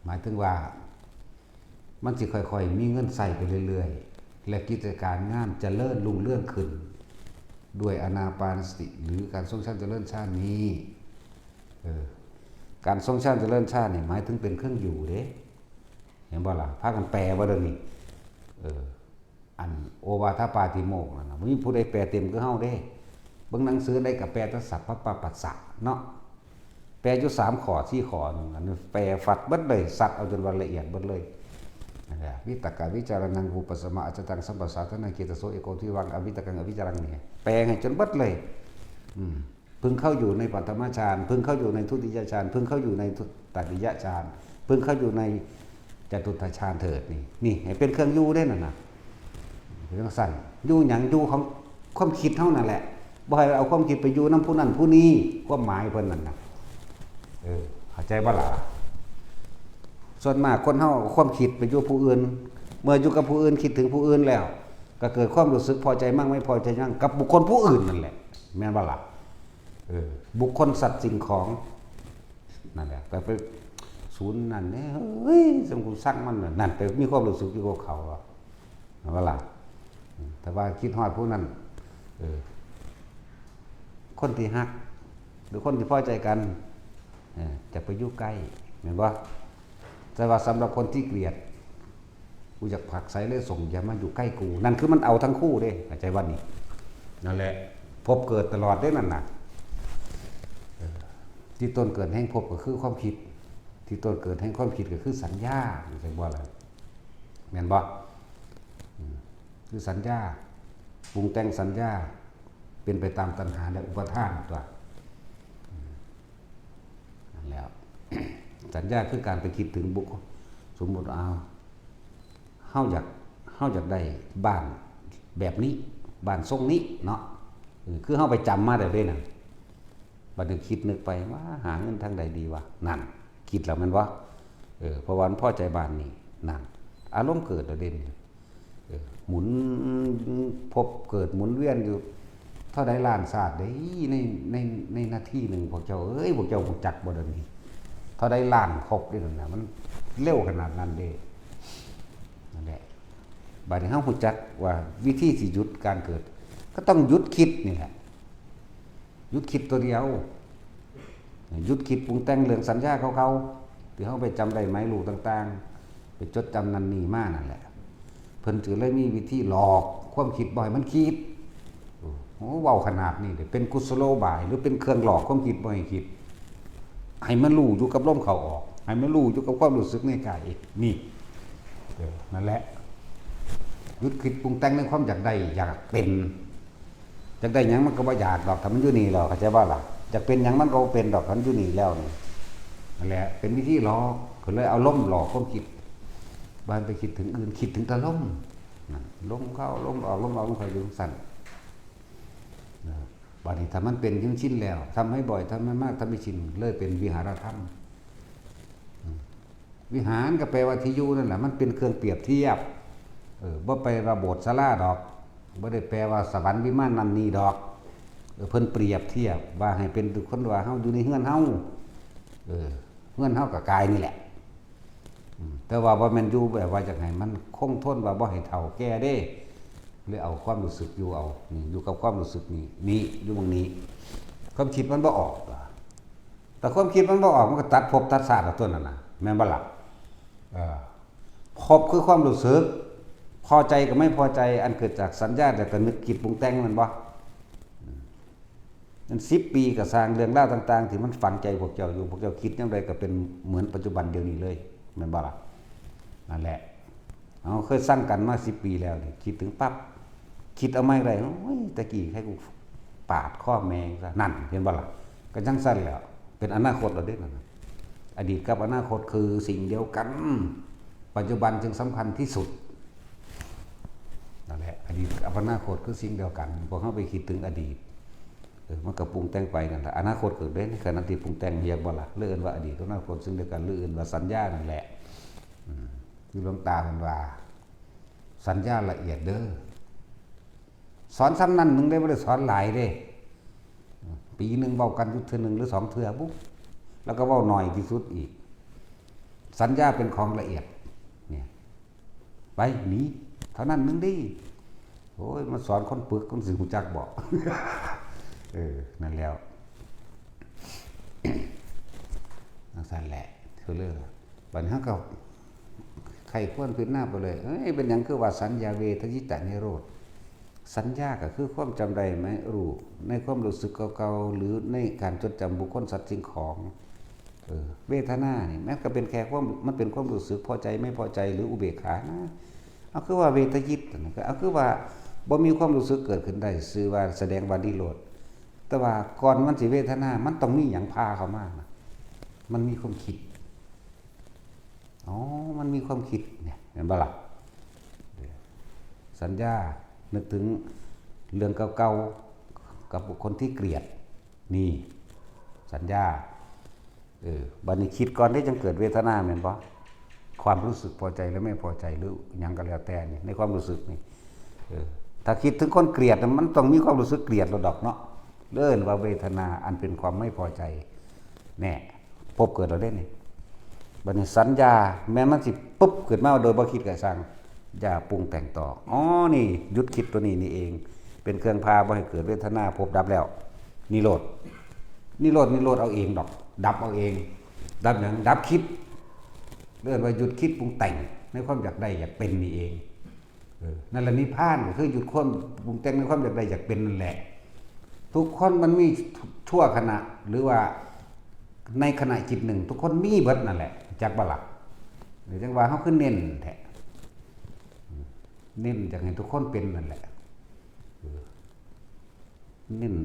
หมายถึงว่า มันสิค่อยๆ มีเงินใช้ไปเรื่อยๆ และกิจการงานเจริญรุ่งเรืองขึ้น ด้วยอานาปานสติ หรือการทรงฌานเจริญฌานนี้ เออ การทรงฌานเจริญฌานนี่หมายถึงเป็นเครื่องอยู่เด้ เห็นบ่ล่ะ พากันแปลว่าเดี๋ยวนี้ เออ อันโอวาทปาติโมกข์นั่นน่ะ บ่มีผู้ใดแปลเต็มคือเฮาเด้ เบิ่งหนังสือใดก็แปลแต่สัพพะปะปัสสะเนาะ แปลอยู่สามข้อสี่ข้อหนึ่ง อันนี้แปลฟัดเบิดเลย ซัดเอาจนว่าละเอียดเบิดเลย นะครัวิตกะวิจารณัง อุปสมะ อัจจตัง สัมปสาทะนัง เจตโส เอโก ทิวัง อวิตกัง อวิจารัง เนี่ย แปลให้จนเบิดเลย อืม พึงเข้าอยู่ในปัทมฌาน พึงเข้าอยู่ในทุติยฌาน พึงเข้าอยู่ในทุตติยฌาน พึงเข้าอยู่ในจตุตถฌานเถิด นี่ นี่ ให้เป็นเครื่องอยู่ได้นั่นน่ะ เป็นจั่งซั่น อยู่หยัง อยู่ของความคิดเฮานั่นแหละ บ่ให้เอาความคิดไปอยู่นำผู้นั้นผู้นี้ ความหมายเพิ่นนั่นน่ะ เออ เข้าใจบ่ล่ะ ส่วนมากคนเฮาเอาความคิดไปอยู่ผู้อื่น เมื่ออยู่กับผู้อื่น คิดถึงผู้อื่นแล้ว ก็เกิดความรู้สึกพอใจมั่งไม่พอใจมั่งกับบุคคลผู้อื่นนั่นแหละ แม่นบ่ล่ะ เออ บุคคลสัตว์สิ่งของ นั่นแหละ แต่ไปศูนย์นั่นเนี่ย เฮ้ย สมกูสั่งมันน่ะ นั่น ไปมีความรู้สึกอยู่กับเขาอะ แม่นบ่ล่ะ แต่ว่าคิดฮอดผู้นั้น เออ คนที่ฮัก หรือคนที่พอใจกัน เออ จะไปอยู่ใกล้ แม่นบ่ แต่ว่าสำหรับคนที่เกลียด กูอยากผลักไสเลย ส่งอย่ามาอยู่ใกล้กู นั่นคือมันเอาทั้งคู่เด้ เข้าใจบ่นี่ นั่นแหละ ภพเกิดตลอดเด้นั่นน่ะ เออ ที่ต้นเกิดแห่งภพก็คือความคิด ที่ต้นเกิดแห่งความคิดก็คือสัญญา เข้าใจบ่ล่ะ แม่นบ่ อืม คือสัญญา ปรุงแต่งสัญญา เป็นไปตามตัณหาและอุปาทานตัว อืม นั่นแหล้ว สัญญาคือการไปคิดถึงบุคคล สมมุติเอา เฮาอยาก เฮาอยากได้บ้านแบบนี้ บ้านทรงนี้เนาะ เออ คือเฮาไปจำมาแล้วเด้นั่น บัดนี้คิดนึกไปว่าหาเงินทางใดดีวะ นั่น คิดแล้วแม่นบ่ เออ เพราะว่ามันพอใจบ้านนี้ นั่น อารมณ์เกิดแล้วเด้นี่ เออ หมุน ภพเกิดหมุนเวียนอยู่ เท่าใดล้านชาติเด้ ใน ใน ในนาทีหนึ่ง พวกเจ้าเอ้ย พวกเจ้ารู้จักบ่เดี๋ยวนี้ เท่าใดล้านภพเด้นั่นน่ะ มันเร็วขนาดนั้นเด้ นั่นแหละ บัดนี้เฮารู้จักว่าวิธีสิหยุดการเกิด ก็ต้องหยุดคิดนี่แหละ หยุดคิดตัวเดียว หยุดคิดปรุงแต่งเรื่องสัญญาเก่าๆ ที่เฮาไปจำได้หมายรู้ต่างๆ ไปจดจำนั่นนี่มานั่นแหละ เพิ่นจึงเลยมีวิธีหลอกความคิดบ่ให้มันคิด โอ้ เว้าขนาดนี้เด้ เป็นกุศโลบาย หรือเป็นเครื่องหลอกความคิดบ่ให้คิด ให้มันรู้อยู่กับลมเข้าออก ให้มันรู้อยู่กับความรู้สึกในกายเอง นี่ เออ นั่นแหละ หยุดคิดปรุงแต่งในความอยากได้ อยากเป็น อยากได้หยังมันก็บ่อยากดอก ถ้ามันอยู่นี่แล้ว เข้าใจบ่ล่ะ อยากเป็นหยังมันก็บ่เป็นดอก ถ้ามันอยู่นี่แล้วนี่ นั่นแหละ เป็นวิธีหลอก ก็เลยเอาลมหลอกความคิด บ่ให้ไปคิดถึงอื่น คิดถึงแต่ลม นั่น ลมเข้า ลมออก ลมออก ลมเข้า อยู่จั่งซั่น นะ บัดนี้ถ้ามันเป็นจนชินแล้ว ทำให้บ่อย ทำให้มาก ทำให้ชิน เลยเป็นวิหารธรรม อืม วิหารก็แปลว่าที่อยู่นั่นแหละ มันเป็นเครื่องเปรียบเทียบ เออ บ่แปลว่าโบสถ์ศาลาดอก บ่ได้แปลว่าสวรรค์วิมานนั่นนี่ดอก เออ เพิ่นเปรียบเทียบว่าให้เป็นคนว่าเฮาอยู่ในเฮือนเฮา เออ เฮือนเฮาก็กายนี่แหละ อืม แต่ว่าบ่แม่นอยู่แบบว่าอยากให้มันคงทน ว่าบ่ให้เฒ่าแก่เด้ เลยเอาความรู้สึกอยู่เอา นี่ อยู่กับความรู้สึกนี่ นี่ อยู่หม่องนี้ ความคิดมันบ่ออกล่ะ แต่ความคิดมันบ่ออก มันก็ตัดภพตัดชาติเอาตัวนั้นน่ะ แม่นบ่ล่ะ เออ ภพคือความรู้สึก พอใจกับไม่พอใจ อันเกิดจากสัญญา แล้วก็นึกคิดปรุงแต่ง แม่นบ่ อืม มันสิบปีก็ซ่าง เรื่องราวต่างๆ ที่มันฝังใจพวกเจ้าอยู่ พวกเจ้าคิดแนวใดก็เป็นเหมือนปัจจุบันเดี๋ยวนี้เลย แม่นบ่ล่ะ นั่นแหละ เฮาเคยสั่งกันมาสิบปีแล้วนี่ คิดถึงปั๊บ คิดเอาใหม่ได้ โอ้ย แต่กี้ใครกูปาดคอแม่งซะ นั่น เห็นบ่ล่ะ ก็จั่งซั่นแหล้ว เป็นอนาคตแล้วเด้นั่นน่ะ อดีตกับอนาคตคือสิ่งเดียวกัน ปัจจุบันจึงสำคัญที่สุด นั่นแหละ อดีตกับอนาคตคือสิ่งเดียวกัน พวกเฮาไปคิดถึงอดีต เออ มันก็ปรุงแต่งไปนั่นแหละ อนาคตก็เด้ ในขณะที่ปรุงแต่ง เรียกบ่ล่ะ หรือเอิ้นว่าอดีตกับอนาคตสิ่งเดียวกัน หรือเอิ้นว่าสัญญานั่นแหละ อืม คือหลวงตาเพิ่นว่า สัญญาละเอียดเด้อ สอนส่ำนั้นหนึ่งเด้ บ่ได้สอนหลายเด้ ปีหนึ่งเว้ากันอยู่เทื่อหนึ่งหรือสองเทื่อบุ แล้วก็เว้าน้อยที่สุดอีก สัญญาเป็นของละเอียด เนี่ย ไป หนี เท่านั้นหนึ่งเด้ โอ้ย มาสอนคนปึก คนสิรู้จักบ่ เออ นั่นแล้ว จั่งซั่นแหละ คือเรื่อง บัดนี้เฮาก็ไขควรพิจารณาไปเลย เอ้ย เป็นหยังคือว่าสัญญาเวทยิตานิโรธ สัญญาก็คือความจำได้ไหม รู้ในความรู้สึกเก่าๆ หรือในการจดจำบุคคลสัตว์สิ่งของ เออ เวทนานี่มันก็เป็นแค่ความ มันเป็นความรู้สึกพอใจไม่พอใจหรืออุเบกขานะ เอาคือว่าเวทยิตนะ ก็เอาคือว่าบ่มีความรู้สึกเกิดขึ้นได้ ชื่อว่าแสดงว่านิโรธ แต่ว่าก่อนมันสิเวทนา มันต้องมีหยังพาเข้ามานะ มันมีความคิด อ๋อ มันมีความคิดเนี่ย เห็นปะล่ะ สัญญา นึกถึงเรื่องเก่าๆ กับบุคคลที่เกลียด นี่ สัญญา เออ บัดนี้คิดก่อนได้จังเกิดเวทนาแม่นบ่ ความรู้สึกพอใจและไม่พอใจหรือหยังก็แล้วแต่นี่ ในความรู้สึกนี่ เออ ถ้าคิดถึงคนเกลียดน่ะ มันต้องมีความรู้สึกเกลียดแล้วดอกเนาะ เอิ้นว่าเวทนาอันเป็นความไม่พอใจ แน่ พบเกิดแล้วเด้นี่ บัดนี้สัญญา แม้นมันสิปุ๊บขึ้นมาโดยบ่คิดก็ช่าง อย่าปรุงแต่งต่อ อ๋อ นี่ หยุดคิดตัวนี้นี่เอง เป็นเครื่องพาบ่ให้เกิดเวทนา พบดับแล้ว นิโรธ นิโรธ นิโรธเอาเองดอก ดับเอาเอง ดับหยัง ดับคิด เอิ้นว่าหยุดคิดปรุงแต่งในความอยากได้อยากเป็นนี่เอง เออ นั่นแหละนิพพาน ก็คือหยุดความปรุงแต่งในความอยากได้อยากเป็นนั่นแหละ ทุกคนมันมีชั่วขณะ หรือว่าในขณะจิตหนึ่ง ทุกคนมีเบิดนั่นแหละ จักบ่ล่ะ หรือจังว่าเฮาคือเน้นแท้ เน้นอยากให้ทุกคนเป็นนั่นแหละ เออ เน้น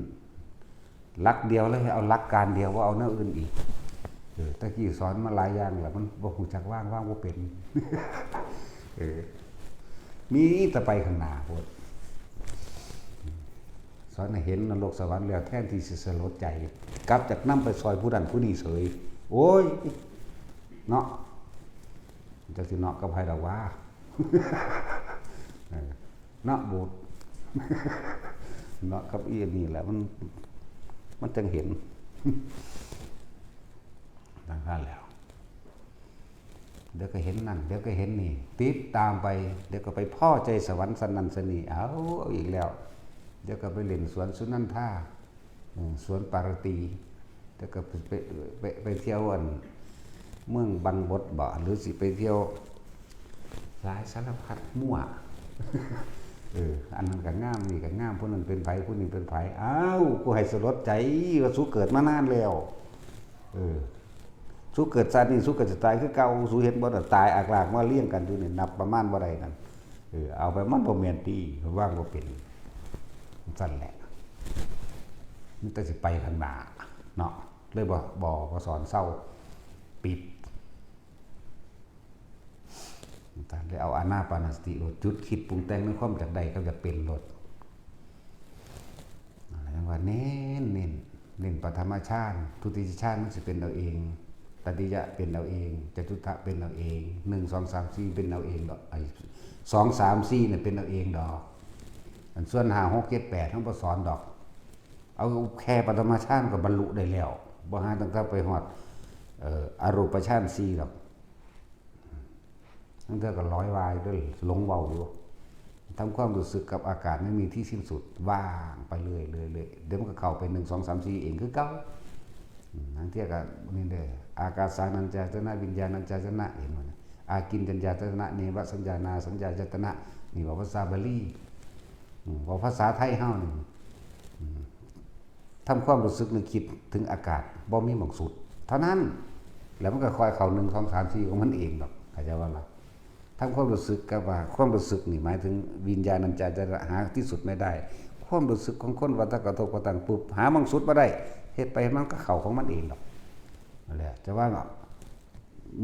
หลักเดียวเลย เอาหลักการเดียว บ่เอาแนวอื่นอีก เออ ตะกี้สอนมาหลายอย่างแล้ว มันบ่ฮู้จักวาง วางบ่เป็น เออ มีแต่ไปข้างหน้าโพด สอนให้เห็นนรกสวรรค์แล้ว แทนที่สิสลดใจ กลับจากนำไปซอยผู้นั้นผู้นี้เสย โอ้ย เนาะ จักสิเนาะกับไผดอกว่า เออ เนาะบูด เนาะกับอีนี่แหละ มัน มันจังเห็น ดังนั้นแล้ว เดี๋ยวก็เห็นนั่น เดี๋ยวก็เห็นนี่ ติดตามไป เดี๋ยวก็ไปพ้อใจสวรรค์สันนั่นสันนี่ เอา เอาอีกแล้ว เดี๋ยวก็ไปเล่นสวนสุนันทา อืม สวนปารตี เดี๋ยวก็ไป ไป ไป ไปเที่ยวอัน เมืองบังบดบ่ หรือสิไปเที่ยว หลายสารพัดมั่ว เออ อันนั้นก็งาม นี่ก็งาม ผู้นั้นเป็นไผ ผู้นี้เป็นไผ อ้าว กูให้สลดใจ ว่าสูเกิดมานานแล้ว เออ สูเกิดชาตินี้ สูก็จะตายคือเก่า สูเห็นบ่น่ะ ตายอากลากมาเรียงกันอยู่นี่ นับประมาณบ่ได้นั่น เออ เอาไปมันบ่แม่นติ วางบ่เป็น ซั่นแหละ มันแต่สิไปข้างหน้า เนาะ เลยบ่ บ่ บ่สอนเซา ปิด ท่านได้เอาอานาปานสติโลด จุดคิดปรุงแต่งในความอยากได้กับอยากเป็นโลด อ่า ยังว่าเน้น เน้น เน้นปฐมฌาน ทุติยฌานมันสิเป็นเอาเอง ตติยะเป็นเอาเอง จตุตะเป็นเอาเอง หนึ่ง สอง สาม สี่ เป็นเอาเองดอก ไอ้ สอง สาม สี่ เนี่ยเป็นเอาเองดอก อันส่วน ห้า หก เจ็ด แปด เฮาบ่สอนดอก เอาแค่ปฐมฌานก็บรรลุได้แล้ว บ่หาตั้งแต่ไปฮอด เอ่อ อรูปฌานสี่ดอก ตั้งแต่ก็ลอยวายเด้อ หลงเว้าอยู่ ทำความรู้สึกกับอากาศไม่มีที่สิ้นสุด ว่างไปเรื่อยๆๆ เดี๋ยวมันก็เข้าไป หนึ่ง สอง สาม สี่ เองคือเก่า อืม ลางเทื่อก็นี่เด้อ อากาสานัญจายตนะ วิญญาณัญจายตนะ เห็นบ่นะ อากิญจัญญายตนะ เนวสัญญานาสัญญายตนะ นี่เว้าภาษาบาลี อืม เว้าภาษาไทยเฮานี่ อืม ทำความรู้สึกนึกคิดถึงอากาศ บ่มีหม่องสุด เท่านั้น แล้วมันก็ค่อยเข้า หนึ่ง สอง สาม สี่ ของมันเองดอก เข้าใจบ่ล่ะ ทำความรู้สึกกับว่า ความรู้สึกนี่หมายถึงวิญญาณัญจายตนะ หาที่สุดไม่ได้ ความรู้สึกของคนว่าถ้ากระทบกระทั่งปุ๊บ หาหม่องสุดบ่ได้ เฮ็ดไปมันก็เข้าของมันเองดอก นั่นแหละ จะว่า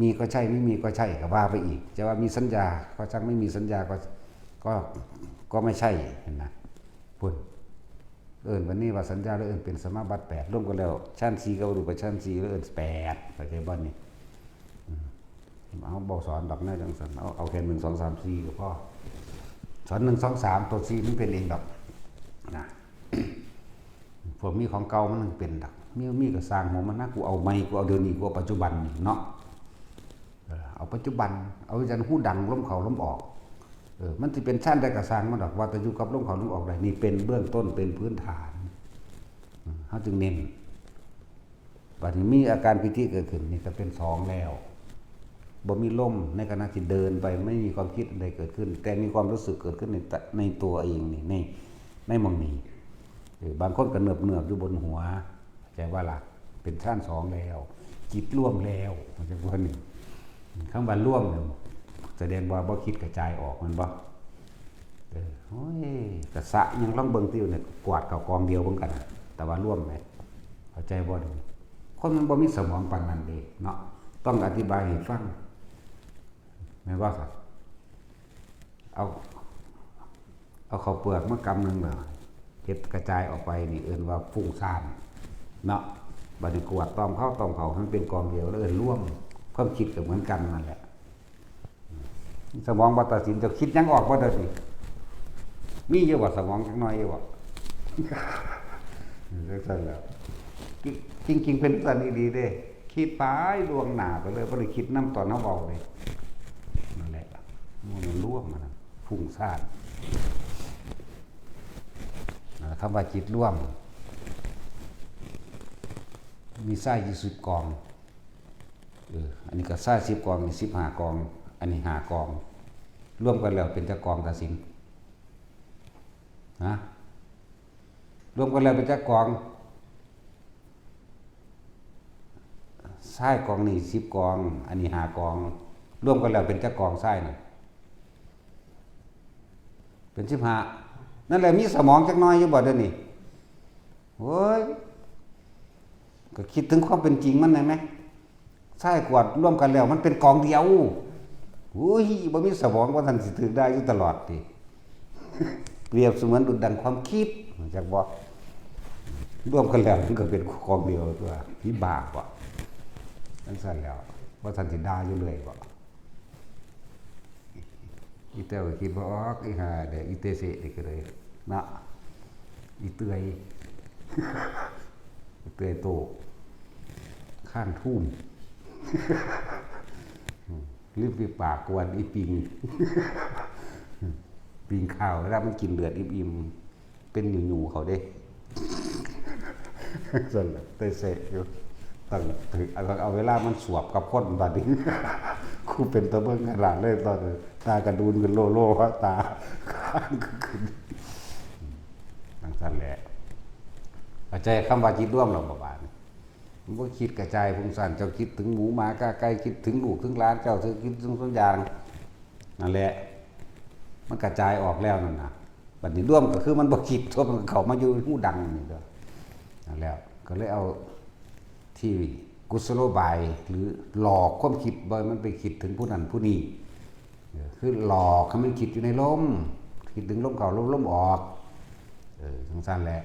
มีก็ใช่ ไม่มีก็ใช่ ก็ว่าไปอีก จะว่ามีสัญญาก็ช่าง ไม่มีสัญญาก็ ก็ ก็ไม่ใช่ หั้นนะ พุ้น เอิ้นวันนี้ว่าสัญญา แล้วเอิ้นเป็นสมาบัติแปด รวมกันแล้ว ฌานสี่กับอรูปฌานสี่ แล้วเอิ้นแปด เข้าใจบ่นี่ อืม เอา บ่สอนดอกแนวจังซั่น เอา เอาแค่ หนึ่ง สอง สาม สี่ ก็พอ สอน หนึ่ง สอง สาม ตัว สี่ มันเป็นเองดอก นะ พวกมีของเก่ามันเป็นดอก มี มีก็สร้างหัวมันนะ กูเอาใหม่ กูเอาเดี๋ยวนี้ กูเอาปัจจุบันนี่เนาะ เออ เอาปัจจุบัน เอาจั่งฮู้ดังลมเข้าลมออก เออ มันสิเป็นฌานใดก็ช่างมันดอก ว่าแต่อยู่กับลมเข้าลมออกได้ นี่เป็นเบื้องต้น เป็นพื้นฐาน อืม เฮาจึงเน้น บัดนี้มีอาการปีติเกิดขึ้น นี่ก็เป็นสองแล้ว บ่มีลมในขณะที่เดินไป ไม่มีความคิดอะไรเกิดขึ้น แต่มีความรู้สึกเกิดขึ้นในตะในตัวเองนี่ ในในหม่องนี้ เออบางคนก็เนิบๆอยู่บนหัว เข้าใจว่าล่ะ เป็นฌานสองแล้ว จิตรวมแล้ว เข้าใจว่านี่ คำว่ารวมเนี่ย แสดงว่าบ่คิดกระจายออก แม่นบ่ เออ โอ้ย กะสะยังลองเบิ่งติวเนี่ย กวาดเข้ากองเดียวเบิ่งกันนะ แต่ว่ารวมไหม เข้าใจบ่นี่ คนมันบ่มีสมองปานนั้นเด้เนาะ ต้องอธิบายให้ฟัง แม่นบ่ครับ เอา เอาข้าวเปลือกมากำหนึ่งน่ะ เฮ็ดกระจายออกไปนี่เอิ้นว่าฟุ้งซ่านเนาะ บัดนี้กวาดตอมเข้าตอมเข้าให้มันเป็นกองเดียว แล้วเอิ้นรวม ความคิดก็เหมือนกันนั่นแหละ สมองบ่ตัดสิน เจ้าคิดหยังออกบ่เดี๋ยวนี้ มีอยู่บ่สมองจักหน่อยอยู่บ่ จังซั่นแหล้ว จริงๆเป็นจั่งซั่นอีหลีเด้ คิดไปล่วงหน้าไปเลย บ่ได้คิดนำตอนเฮาเว้าเด้ นั่นแหละ มันรวมมันน่ะ ฟุ้งซ่าน นั่นแหละ คำว่าจิตรวม มีทรายอยู่สิบกอง เออ อันนี้ก็ทรายสิบกอง นี่สิบห้ากอง อันนี้ห้ากอง รวมกันแล้วเป็นจักกอง ตาสิน ฮะ รวมกันแล้วเป็นจักกอง ทรายกองนี่สิบกอง อันนี้ห้ากอง รวมกันแล้วเป็นจักกองทรายน่ะ เป็นสิบห้า นั่นแหละ มีสมองจักหน่อยอยู่บ่เดี๋ยวนี้ โอ้ย ก็คิดถึงความเป็นจริงมันได้ไหม ทรายกวาดรวมกันแล้วมันเป็นกองเดียว อุ้ย บ่มีสมองว่าท่านสิถือได้อยู่ตลอดติ เปรียบเสมือนดุจดังความคิด จักบ่ รวมกันแล้วมันก็เป็นกองเดียวตัว ผีบ้าบ่ จังซั่นแล้ว ว่าท่านสิด่าอยู่เรื่อยบ่ อีแต้วก็คิดบ่ออก อีห่าเด้อ อีเตเสะนี่ก็เลย เนาะ อีเตื้อย อีเตื้อยโต ข้างทุ่ม ริมฝีปากกวนอีปิง ปิงข้าว เวลามันกินเลือดอิ่มๆ เป็นหยูๆเขาเด้ ซั่นล่ะ แต่เสะอยู่ ตั้ง เอา เอาเวลามันสวบกับคนบัดนี้ คู่เป็นตะเบิ่งขนาดเลยตอนนี้ ตากระดูนขึ้นโลโล ตา ข้างขึ้น จังซั่นแหละ เข้าใจคำว่าจิตรวมแล้วบ่บาดนี้ มันบ่คิดกระจายฟุ้งซ่าน เจ้าคิดถึงหมูหมากาไก่ คิดถึงลูกถึงหลาน เจ้าคิดถึงทุกอย่าง นั่นแหละ มันกระจายออกแล้วนั่นน่ะ บัดนี้รวมก็คือมันบ่คิด ตัวมันก็เข้ามาอยู่หูดังนี่ตัว นั่นแหละ ก็เลยเอาที่กุศโลบาย หรือหลอกความคิดบ่ให้มันไปคิดถึงผู้นั้นผู้นี้ เออ คือหลอกให้มันคิดอยู่ในลม คิดถึงลมเข้าลม ลมออก เออ จังซั่นแหละ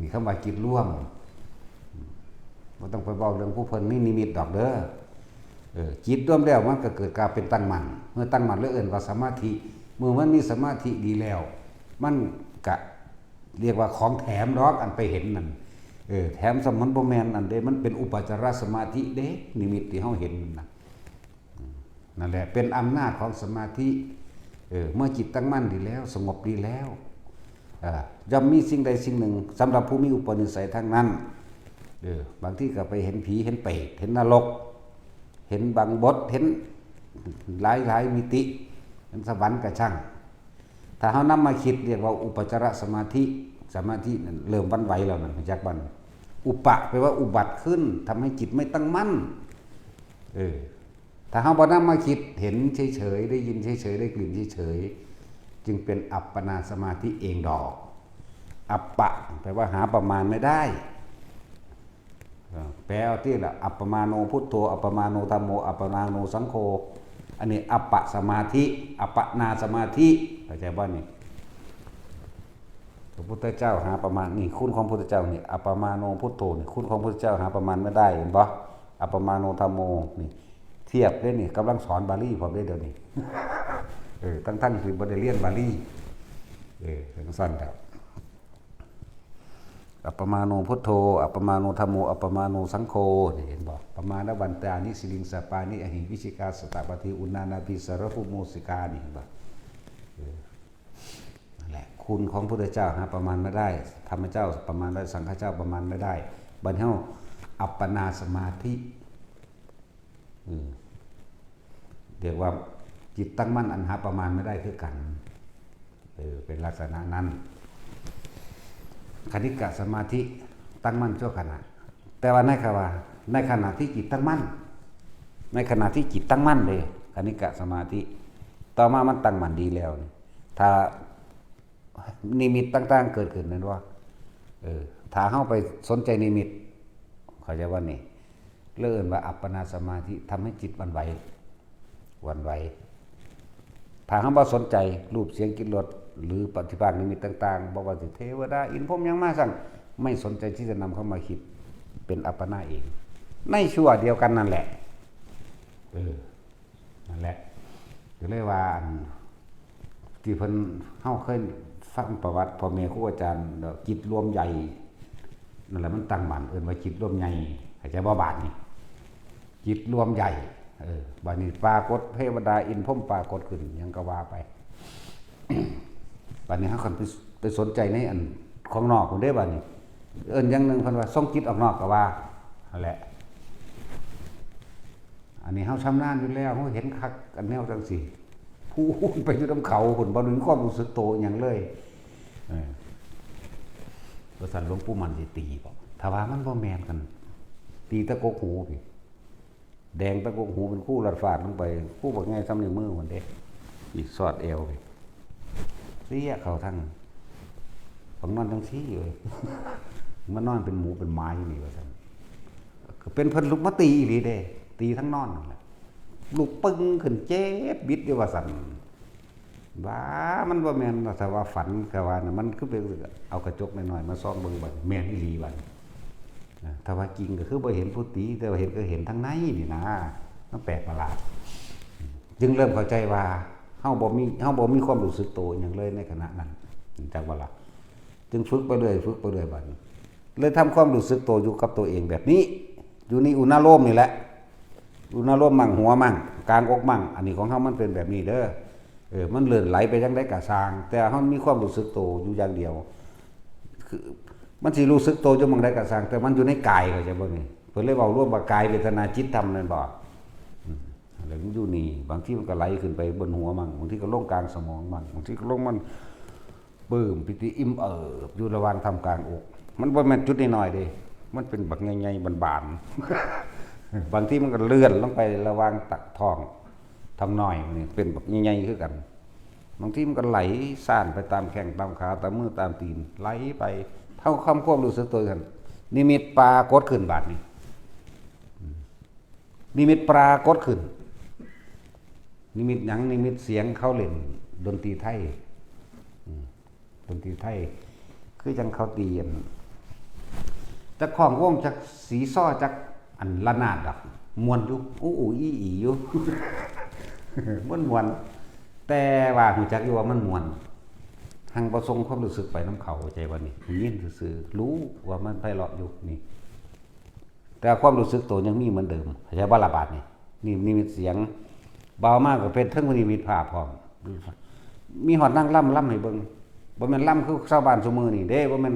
นี่คำว่าจิตรวม บ่ต้องไปเว้าเรื่องผู้เพิ่นมีนิมิตดอกเด้อ เออ จิตรวมแล้วมันก็เกิดการเป็นตั้งมั่น เมื่อตั้งมั่นแล้วเอิ้นว่าสมาธิ เมื่อมันมีสมาธิดีแล้ว มันก็เรียกว่าของแถมดอก อันไปเห็นนั่น เออ แถมซ้ำมันบ่แม่นอันเด้ มันเป็นอุปจารสมาธิเด้ นิมิตที่เฮาเห็นนั่นน่ะ นั่นแหละ เป็นอำนาจของสมาธิ เออ เมื่อจิตตั้งมั่นดีแล้ว สงบดีแล้ว เอ่อ ย่อมมีสิ่งใดสิ่งหนึ่ง สำหรับผู้มีอุปนิสัยทั้งนั้น เออ บางทีก็ไปเห็นผี เห็นเปรต เห็นนรก เห็นบังบด เห็นหลายหลายมิติ เห็นสวรรค์กะช่าง ถ้าเฮานำมาคิดเรียกว่าอุปจารสมาธิ สมาธินั่นเริ่มหวั่นไหวแล้วนั่น จักบัด อุปะ แปลว่าอุบัติขึ้น ทำให้จิตไม่ตั้งมั่น เออ ถ้าเฮาบ่นำมาคิด เห็นเฉยๆ ได้ยินเฉยๆ ได้กลิ่นเฉยๆ จึงเป็นอัปปนาสมาธิเองดอก อัปปะ แปลว่าหาประมาณไม่ได้ เออ แปลเอาติล่ะ อัปปมาโนพุทโธ อัปปมาโนธัมโม อัปปมาโนสังโฆ อันนี้อัปปะสมาธิ อัปปนาสมาธิ เข้าใจบ่นี่ พระพุทธเจ้าหาประมาณ นี่คุณของพุทธเจ้านี่ อัปปมาโนพุทโธนี่ คุณของพุทธเจ้าหาประมาณไม่ได้ เห็นบ่ อัปปมาโนธัมโมนี่ เทียบเลยนี่ กำลังสอนบาลีพร้อมเด้เดี๋ยวนี้ เออ ทั้งๆที่บ่ได้เรียนบาลี เออ จังซั่นแล้ว อัปปมาโนพุทโธ อัปปมาโนธัมโม อัปปมาโนสังโฆ นี่เห็นบ่ ปมาณวันตานิ สิริงสาปานิ อหิงวิชิกา สตาปาที อุณานาพี สารภูโมสิกา นี่เห็นบ่ เออ นั่นแหละ คุณของพุทธเจ้าหาประมาณไม่ได้ ธรรมเจ้าประมาณได้ สังฆเจ้าประมาณไม่ได้ บัดเฮาอัปปนาสมาธิ อืม เรียกว่าจิตตั้งมั่นอันหาประมาณไม่ได้คือกัน เออ เป็นลักษณะนั้น คณิกะสมาธิตั้งมั่นชั่วขณะ แต่ว่าในขณะว่า ในขณะที่จิตตั้งมั่น ในขณะที่จิตตั้งมั่นเลย คณิกะสมาธิ ต่อมามันตั้งมั่นดีแล้วนี่ ถ้านิมิตต่างๆเกิดขึ้นนั่นว่า เออ ถ้าเฮาไปสนใจนิมิต เข้าใจว่านี่ เรียกว่าอัปปนาสมาธิ ทำให้จิตหวั่นไหว หวั่นไหว ถ้าเฮาบ่สนใจรูปเสียงกลิ่นรส หรือปฏิภาคนิมิตต่างๆ บ่ว่าสิเทวดา อินทร์พรหมหยังมาสั่ง ไม่สนใจที่จะนำเข้ามาคิด เป็นอัปปนาเอง ในชั่วเดียวกันนั่นแหละ เออ นั่นแหละ ก็เลยว่าอัน ที่เพิ่น เฮาเคยฟังประวัติพ่อแม่ครูอาจารย์ จิตรวมใหญ่ นั่นแหละมันตั้งมั่น เอิ้นว่าจิตรวมใหญ่ เข้าใจบ่บาดนี้ จิตรวมใหญ่ เออ บาดนี้ปรากฏเทวดาอินทร์พรหมปรากฏขึ้น หยังก็ว่าไป บาดนี้เฮาคันไป ไปสนใจในอันของนอกพุ้นเด้บาดนี้ เอิ้นอย่างหนึ่งเพิ่นว่าส่งจิตออกนอกก็ว่า นั่นแหละ อันนี้เฮาชำนาญอยู่แล้ว เฮาเห็นคักอันแนวจังซี่ พู้นไปอยู่นำเขาพุ้น บ่มีความรู้สึกโตอิหยังเลย เออ ว่าซั่นหลวงปู่มั่นสิตีบ่ ถ้าว่ามันบ่แม่นกัน ตีตะกกหูพี้ แดงตะกกหูเป็นคู่ลัดฟาดลงไป คู่บักใหญ่ส่ำนิ้วมือพุ้นเด้ อีกสอดแอวพี้ เสียเข้าทั้ง บักนอนจังซี่เว้ย มานอนเป็นหมูเป็นหมาอยู่นี่ว่าซั่น ก็เป็นเพิ่นลุกมาตีอีหลีเด้ ตีทั้งนอนนั่นแหละ ลุกปึ้งขึ้นเจ็บบิดอยู่ว่าซั่น ว่ามันบ่แม่นว่า ถ้าว่าฝัน ก็ว่านะ มันคือเป็น เอากระจกน้อยๆมาส่องเบิ่งบัด แม่นอีหลีบัด นะ ถ้าว่าจริงก็คือบ่เห็นผู้ตี แต่ว่าเห็นก็เห็นทั้งในนี่นะ มันแปลกประหลาด จึงเริ่มเข้าใจว่า เฮาบ่มี เฮาบ่มีความรู้สึกโตอิหยังเลยในขณะนั้น จักบ่ล่ะ จึงฝึกไปเรื่อย ฝึกไปเรื่อยบัดนี้ เลยทำความรู้สึกโตอยู่กับตัวเองแบบนี้ อยู่ในอุณาโลมนี่แหละ อุณาโลมมั่ง หัวมั่ง กลางอกมั่ง อันนี้ของเฮามันเป็นแบบนี้เด้อ เออ มันเลื่อนไหลไปจังใดก็ซ่าง แต่เฮามีความรู้สึกโตอยู่อย่างเดียว คือ มันสิรู้สึกโตอยู่หม่องใดก็ซ่าง แต่มันอยู่ในกาย เข้าใจบ่นี่ เพิ่นเลยเว้ารวมว่ากาย เวทนา จิต ธรรม นั่นบ่ อืม แล้วมันอยู่นี่ บางทีมันก็ไหลขึ้นไปบนหัวมั่ง บางทีก็ลงกลางสมองมั่ง บางทีก็ลงมัน ปลื้มปิติอิ่มเอิบอยู่ระหว่างท่ามกลางอก มันบ่แม่นจุดน้อยๆเด้ มันเป็นบักใหญ่ๆบานๆ บางทีมันก็เลื่อนลงไประหว่างตักท้อง ท้องน้อยนี่เป็นบักใหญ่ๆคือกัน บางทีมันก็ไหลซ่านไปตามแข้งตามขา ตามมือตามตีน ไหลไป เท่าความ ความรู้สึกตัวกัน นิมิตปรากฏขึ้นบาดนี้ นิมิตปรากฏขึ้น นิมิตหยัง นิมิตเสียงเขาเล่นดนตรีไทย อืม ดนตรีไทย คือจังเขาตีอัน จักของวง จักสีซ้อ จักอันระนาดดอก ม่วนอยู่ อู้อู้อี้อี้อยู่ ม่วนม่วน แต่ว่าฮู้จักอยู่ว่ามันม่วน หังบ่ส่งความรู้สึกไปนำเขา เข้าใจบ่นี่ ได้ยินซื่อๆ รู้ว่ามันไพเราะอยู่นี่ แต่ความรู้สึกตัวยังมีเหมือนเดิม เข้าใจบ่ล่ะบาดนี้ นี่นิมิตเสียง เบามากก็เป็นเทิงนิมิตภาพพร้อม มีฮอดนางรำรำให้เบิ่ง บ่แม่นรำคือชาวบ้านซุมื้อนี้เด้ บ่แม่น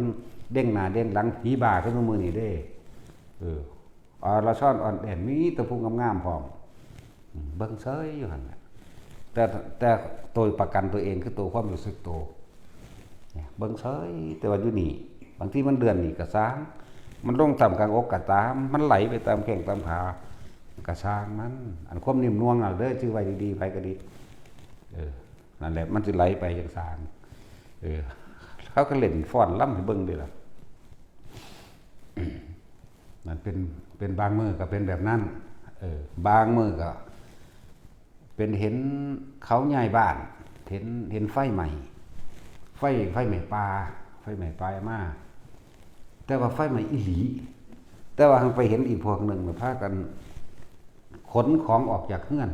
เด้งหน้าเด้งหลังผีบ้าคือซุมื้อนี้เด้ เออ อรชรอ่อนแอน มีแต่ผู้งามๆพร้อม อืม เบิ่งเซยอยู่หั่นแหละ แต่ แต่ตัวประกันตัวเองคือตัวความรู้สึกตัว เนี่ย เบิ่งเซย แต่ว่าอยู่นี่ บางทีมันเลื่อนนี่ก็ซ่าง มันลงท่ามกลางอกก็ตาม มันไหลไปตามแข้งตามขา ก็ซ่างมัน อันความนิ่มนวลน่ะเด้อ ชื่อไว้ดีๆ ไผก็ดี เออ นั่นแหละ มันสิไหลไปจังซ่าง เออ เขาก็เล่นฟ้อนรำให้เบิ่งเด้ล่ะ นั่นเป็น เป็นบางมื้อก็เป็นแบบนั้น เออ บางมื้อก็ เป็นเห็นเขาย้ายบ้าน เห็น เห็นไฟไหม้ ไฟ ไฟไหม้ป่า ไฟไหม้ป่ามา แต่ว่าไฟไหม้อีหลี แต่ว่าหั้งไปเห็นอีกพวกหนึ่งน่ะพากันขนของออกจากเฮือน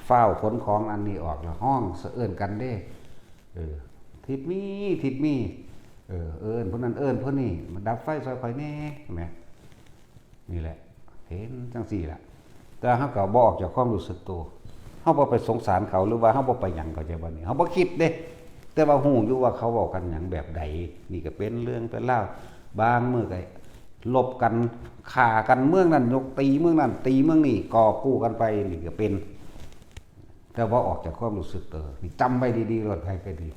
ฟ้าวขนของอันนี้ออกแล้วฮ้องสะเอิ้นกันเด้ เออ ทิศมี ทิศมี เออ เอิ้นผู้นั้นเอิ้นผู้นี้ มาดับไฟซอยข่อยแหน่ แหม นี่แหละ เห็นจังซี่ล่ะ แต่เฮาก็บ่ออกจากความรู้สึกตัว เฮาบ่ไปสงสารเขา หรือว่าเฮาบ่ไปหยัง เข้าใจบ่นี่ เฮาบ่คิดเด้ แต่ว่าฮู้อยู่ว่าเขาเว้ากันหยังแบบใด นี่ก็เป็นเรื่องเป็นราว บางมื้อก็ลบกัน ฆ่ากัน เมืองนั้นยกตีเมืองนั้น ตีเมืองนี้ ก่อกู้กันไป นี่ก็เป็น แต่ว่าออกจากความรู้สึกเตอนี่จำไว้ดีๆโลด ใผก็ดี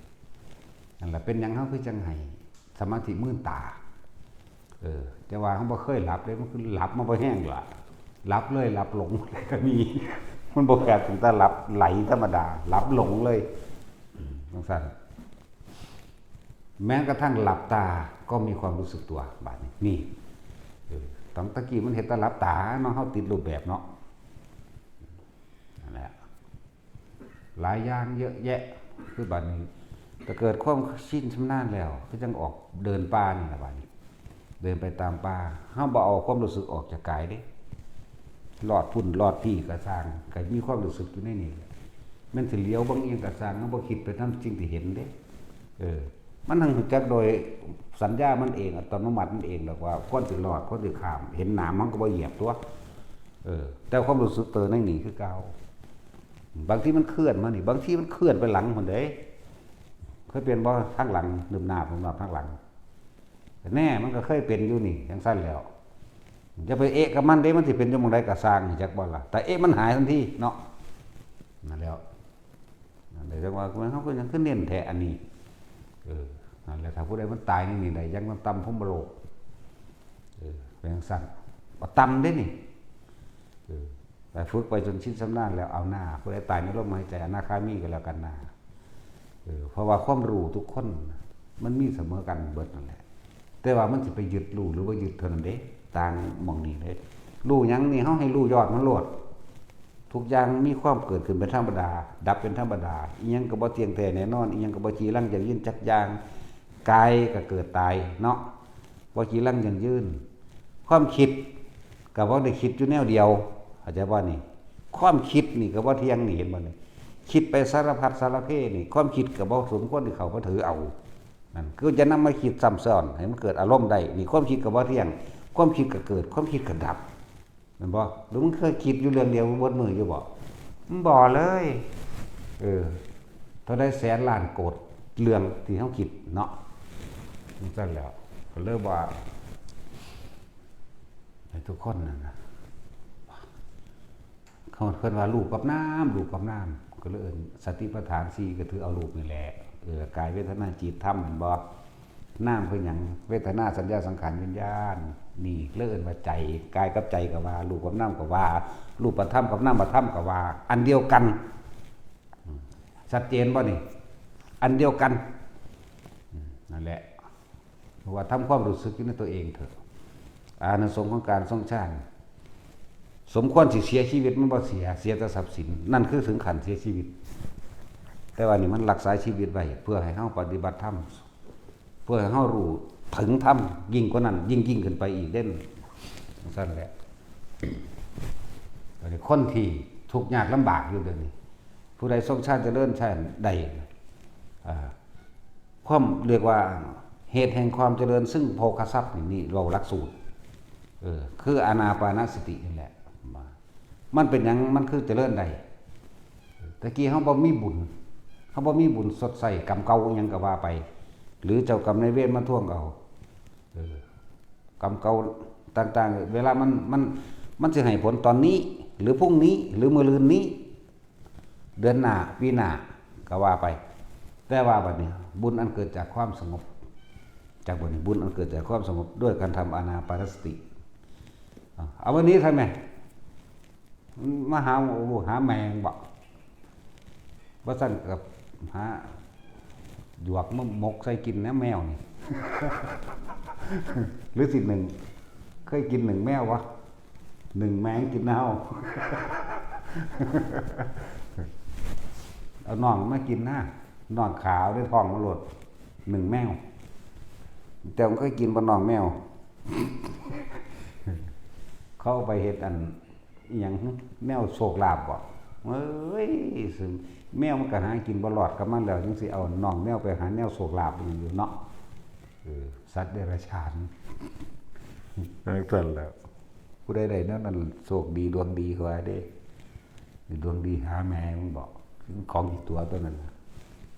นั่นแหละ เป็นหยังเฮาคือจั่งให้สมาธิมื่นตา เออ แต่ว่าเฮาบ่เคยหลับเด้ มันคือหลับมาบ่แฮงล่ะ หลับเลยหลับหลงเลยก็มี มันบ่แปลกถึงแต่หลับไหลธรรมดา หลับหลงเลย อืม จั่งซั่น แม้กระทั่งหลับตาก็มีความรู้สึกตัว บาดนี้ นี่ เออ ตอนตะกี้มันเฮ็ดแต่หลับตาเนาะ เฮาติดรูปแบบเนาะ นั่นแหละ หลายอย่างเยอะแยะ คือบาดนี้ แต่เกิดความชินชำนาญแล้ว ก็จั่งออกเดินป่านี่ล่ะบาดนี้ เดินไปตามป่า เฮาบ่เอาความรู้สึกออกจากกายเด้ ลอดพุ้นลอดพี้ก็ซ่าง ก็มีความรู้สึกอยู่ในนี่แหละ แม่นสิเหลียวเบิ่งอิหยังก็ซ่าง เฮาบ่คิดไปนำสิ่งที่เห็นเด้ เออ มันหั้งรู้จักโดยสัญญามันเอง อัตโนมัติมันเองดอกว่าควรสิลอด ควรสิข้าม เห็นหนามมันก็บ่เหยียบตั๊ว เออ แต่ความรู้สึกเตอในนี่คือเก่า บางทีมันเคลื่อนมานี่ บางทีมันเคลื่อนไปหลังพุ้นเด้ เคยเป็นบ่ ทางหลัง นึบนาบ นึบนาบ ทางหลัง แน่ มันก็เคยเป็นอยู่นี่ จั่งซั่นแหล้ว อย่าไปเอะกับมันเด้ มันสิเป็นอยู่หม่องใดก็ซ่าง จักบ่ล่ะ แต่เอะมันหายทันทีเนาะ นั่นแหล้ว นั่นแหละ จั่งว่าเฮาก็ยังคือเน้นแท้อันนี้ เออ นั่นแหละ ถ้าผู้ใดมันตายในนี่ได้ อย่างต่ำๆพรหมโลก เออ เป็นจั่งซั่น บ่ต่ำเด้นี่ เออ ไปฝึกไปจนชินชำนาญแล้ว เอาหน้า ผู้ใดตายในลมหายใจอนาคามีก็แล้วกันนะ เออ เพราะว่าความรู้ทุกคนมันมีเสมอกันเบิดนั่นแหละ แต่ว่ามันสิไปยึดรู้หรือบ่ยึดเท่านั้นเด้ ต่างหม่องนี้เด้ รู้หยังนี่ เฮาให้รู้ยอดมันโลด ทุกอย่างมีความเกิดขึ้นเป็นธรรมดา ดับเป็นธรรมดา อิหยังก็บ่เที่ยงแท้แน่นอน อิหยังก็บ่จีรังยั่งยืนจักอย่าง กายก็เกิดตายเนาะ บ่จีรังยั่งยืน ความคิดก็บ่ได้คิดอยู่แนวเดียว เข้าใจบ่นี่ ความคิดนี่ก็บ่เที่ยงนี่ เห็นบ่นี่ คิดไปสารพัดสารเพนี่ ความคิดก็บ่สมควรที่เข้ามาถือเอา นั่นคือจะนำมาคิดซ้ำซ้อนให้มันเกิดอารมณ์ได้ นี่ความคิดก็บ่เที่ยง ความคิดก็เกิด ความคิดก็ดับ แม่นบ่ หรือมึงเคยคิดอยู่เรื่องเดียวเบิดมื้ออยู่บ่ มันบ่เลย เออ เท่าใดแสนล้านโกดเรื่องที่เฮาคิดเนาะ จั่งซั่นแหล้ว ก็เลยว่า ให้ทุกคนนั่นนะ เขาเพิ่นว่ารูปกับนาม รูปกับนาม ก็เลยเอิ้นสติปัฏฐานสี่ ก็ถือเอารูปนี่แหละ เออ กายเวทนาจิตธรรม แม่นบ่ นามคือหยัง เวทนาสัญญาสังขารวิญญาณ นี่เลยเอิ้นว่าใจ กายกับใจก็ว่า รูปกับนามก็ว่า รูปธรรมกับนามธรรมก็ว่า อันเดียวกัน อืม ชัดเจนบ่นี่ อันเดียวกัน อืม นั่นแหละ ว่าทำความรู้สึกอยู่ในตัวเองเถอะ อานิสงส์ของการทรงฌาน สมควรสิเสียชีวิตมันบ่เสีย เสียแต่ทรัพย์สิน นั่นคือถึงขั้นเสียชีวิต แต่ว่านี่มันรักษาชีวิตไว้ เพื่อให้เฮาปฏิบัติธรรม เพื่อให้เฮารู้ถึงธรรมยิ่งกว่านั้น ยิ่งๆขึ้นไปอีกเด้ จั่งซั่นแหละ อันนี้คนที่ทุกข์ยากลำบากอยู่เดี๋ยวนี้ ผู้ใดทรงฌานเจริญฌานได้ อ่า ความเรียกว่าเหตุแห่งความเจริญซึ่งโภคทรัพย์นี่ นี่เว้าหลักสูตร เออ คืออานาปานสตินี่แหละ มันเป็นหยังมันคือเจริญได้ ตะกี้เฮาบ่มีบุญ เฮาบ่มีบุญชดใช้กรรมเก่าอิหยังก็ว่าไป หรือเจ้ากรรมนายเวรมาทวงเอา เออ กรรมเก่าต่างๆ เวลามัน มัน มันสิให้ผลตอนนี้ หรือพรุ่งนี้ หรือมื้ออื่นนี้ เดือนหน้า ปีหน้า ก็ว่าไป แต่ว่าบัดนี้ บุญอันเกิดจากความสงบ จากบัดนี้ บุญอันเกิดจากความสงบ ด้วยการทำอานาปานสติ เอา เอาวันนี้ทำไม มาหาหมูหาแมงบ่ บ่ซั้นก็หาหยวกมาหมกใส่กินนะแมวนี่ หรือสิหนึ่ง เคยกินหนึ่งแมววะ หนึ่งแมงกินเน่า เอาน่องมากินนะ น่องขาวได้ท้องมาโลด หนึ่งแมว แต่มันเคยกินบ่น่องแมว เขาเอาไปเฮ็ดอัน อิหยัง แนวโชคลาภบ่ เอ้ย ซึ่งแมวมันก็หากินบ่รอดกับมันแล้ว จั่งสิเอาน่องแมวไปหาแนวโชคลาภอีหยังอยู่เนาะ เออ สัตว์เดรัจฉาน จั่งซั่นแหละ ผู้ใดได้แนวนั้นโชคดีดวงดีกว่าเด้ ดวงดีหาแมงมันบ่ ของอีกตัวตัวนั้นน่ะ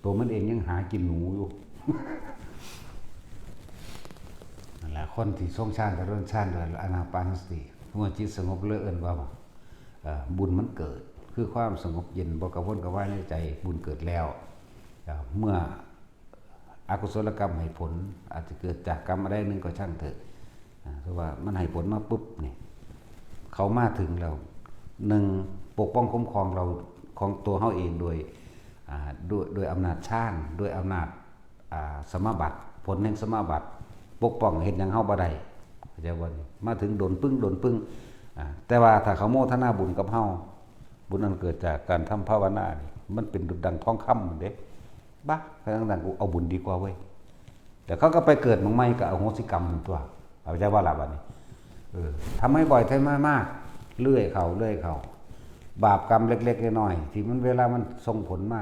ตัวมันเองยังหากินหนูอยู่ นั่นแหละ คนที่ทรงฌานเจริญฌานด้วยอานาปานสติ เมื่อจิตสงบเลยเอิ้นว่า เอ่อ บุญมันเกิด คือความสงบเย็น บ่กระวนกระวายในใจ บุญเกิดแล้ว เมื่ออกุศลกรรมให้ผล อาจจะเกิดจากกรรมอะไรหนึ่งก็ช่างเถอะ อ่า คือว่ามันให้ผลมาปุ๊บนี่ เขามาถึงแล้ว หนึ่ง ปกป้องคุ้มครองเรา ของตัวเฮาเองโดย อ่า ด้วย ด้วยอำนาจฌาน ด้วยอำนาจ อ่า สมาบัติ ผลแห่งสมาบัติ ปกป้องเฮ็ดหยังเฮาบ่ได้ เข้าใจบ่นี่ มาถึงโดนปึ้ง โดนปึ้ง อ่า แต่ว่าถ้าเขาโมทนาบุญกับเฮา บุญอันเกิดจากการทำภาวนานี่ มันเป็นดุจดังทองคำนั่นเด้ บ้า ทั้งนั้นกูเอาบุญดีกว่าเว้ย แต่เขาก็ไปเกิดหม่องใหม่ก็อโหสิกรรมหั่นตั๊ว เข้าใจบ่ล่ะบัดนี้ เออ ทำให้บ่อย ทำให้มาก เรื่อยเข้า เรื่อยเข้า บาปกรรมเล็กๆน้อยๆ ที่มันเวลามันส่งผลมา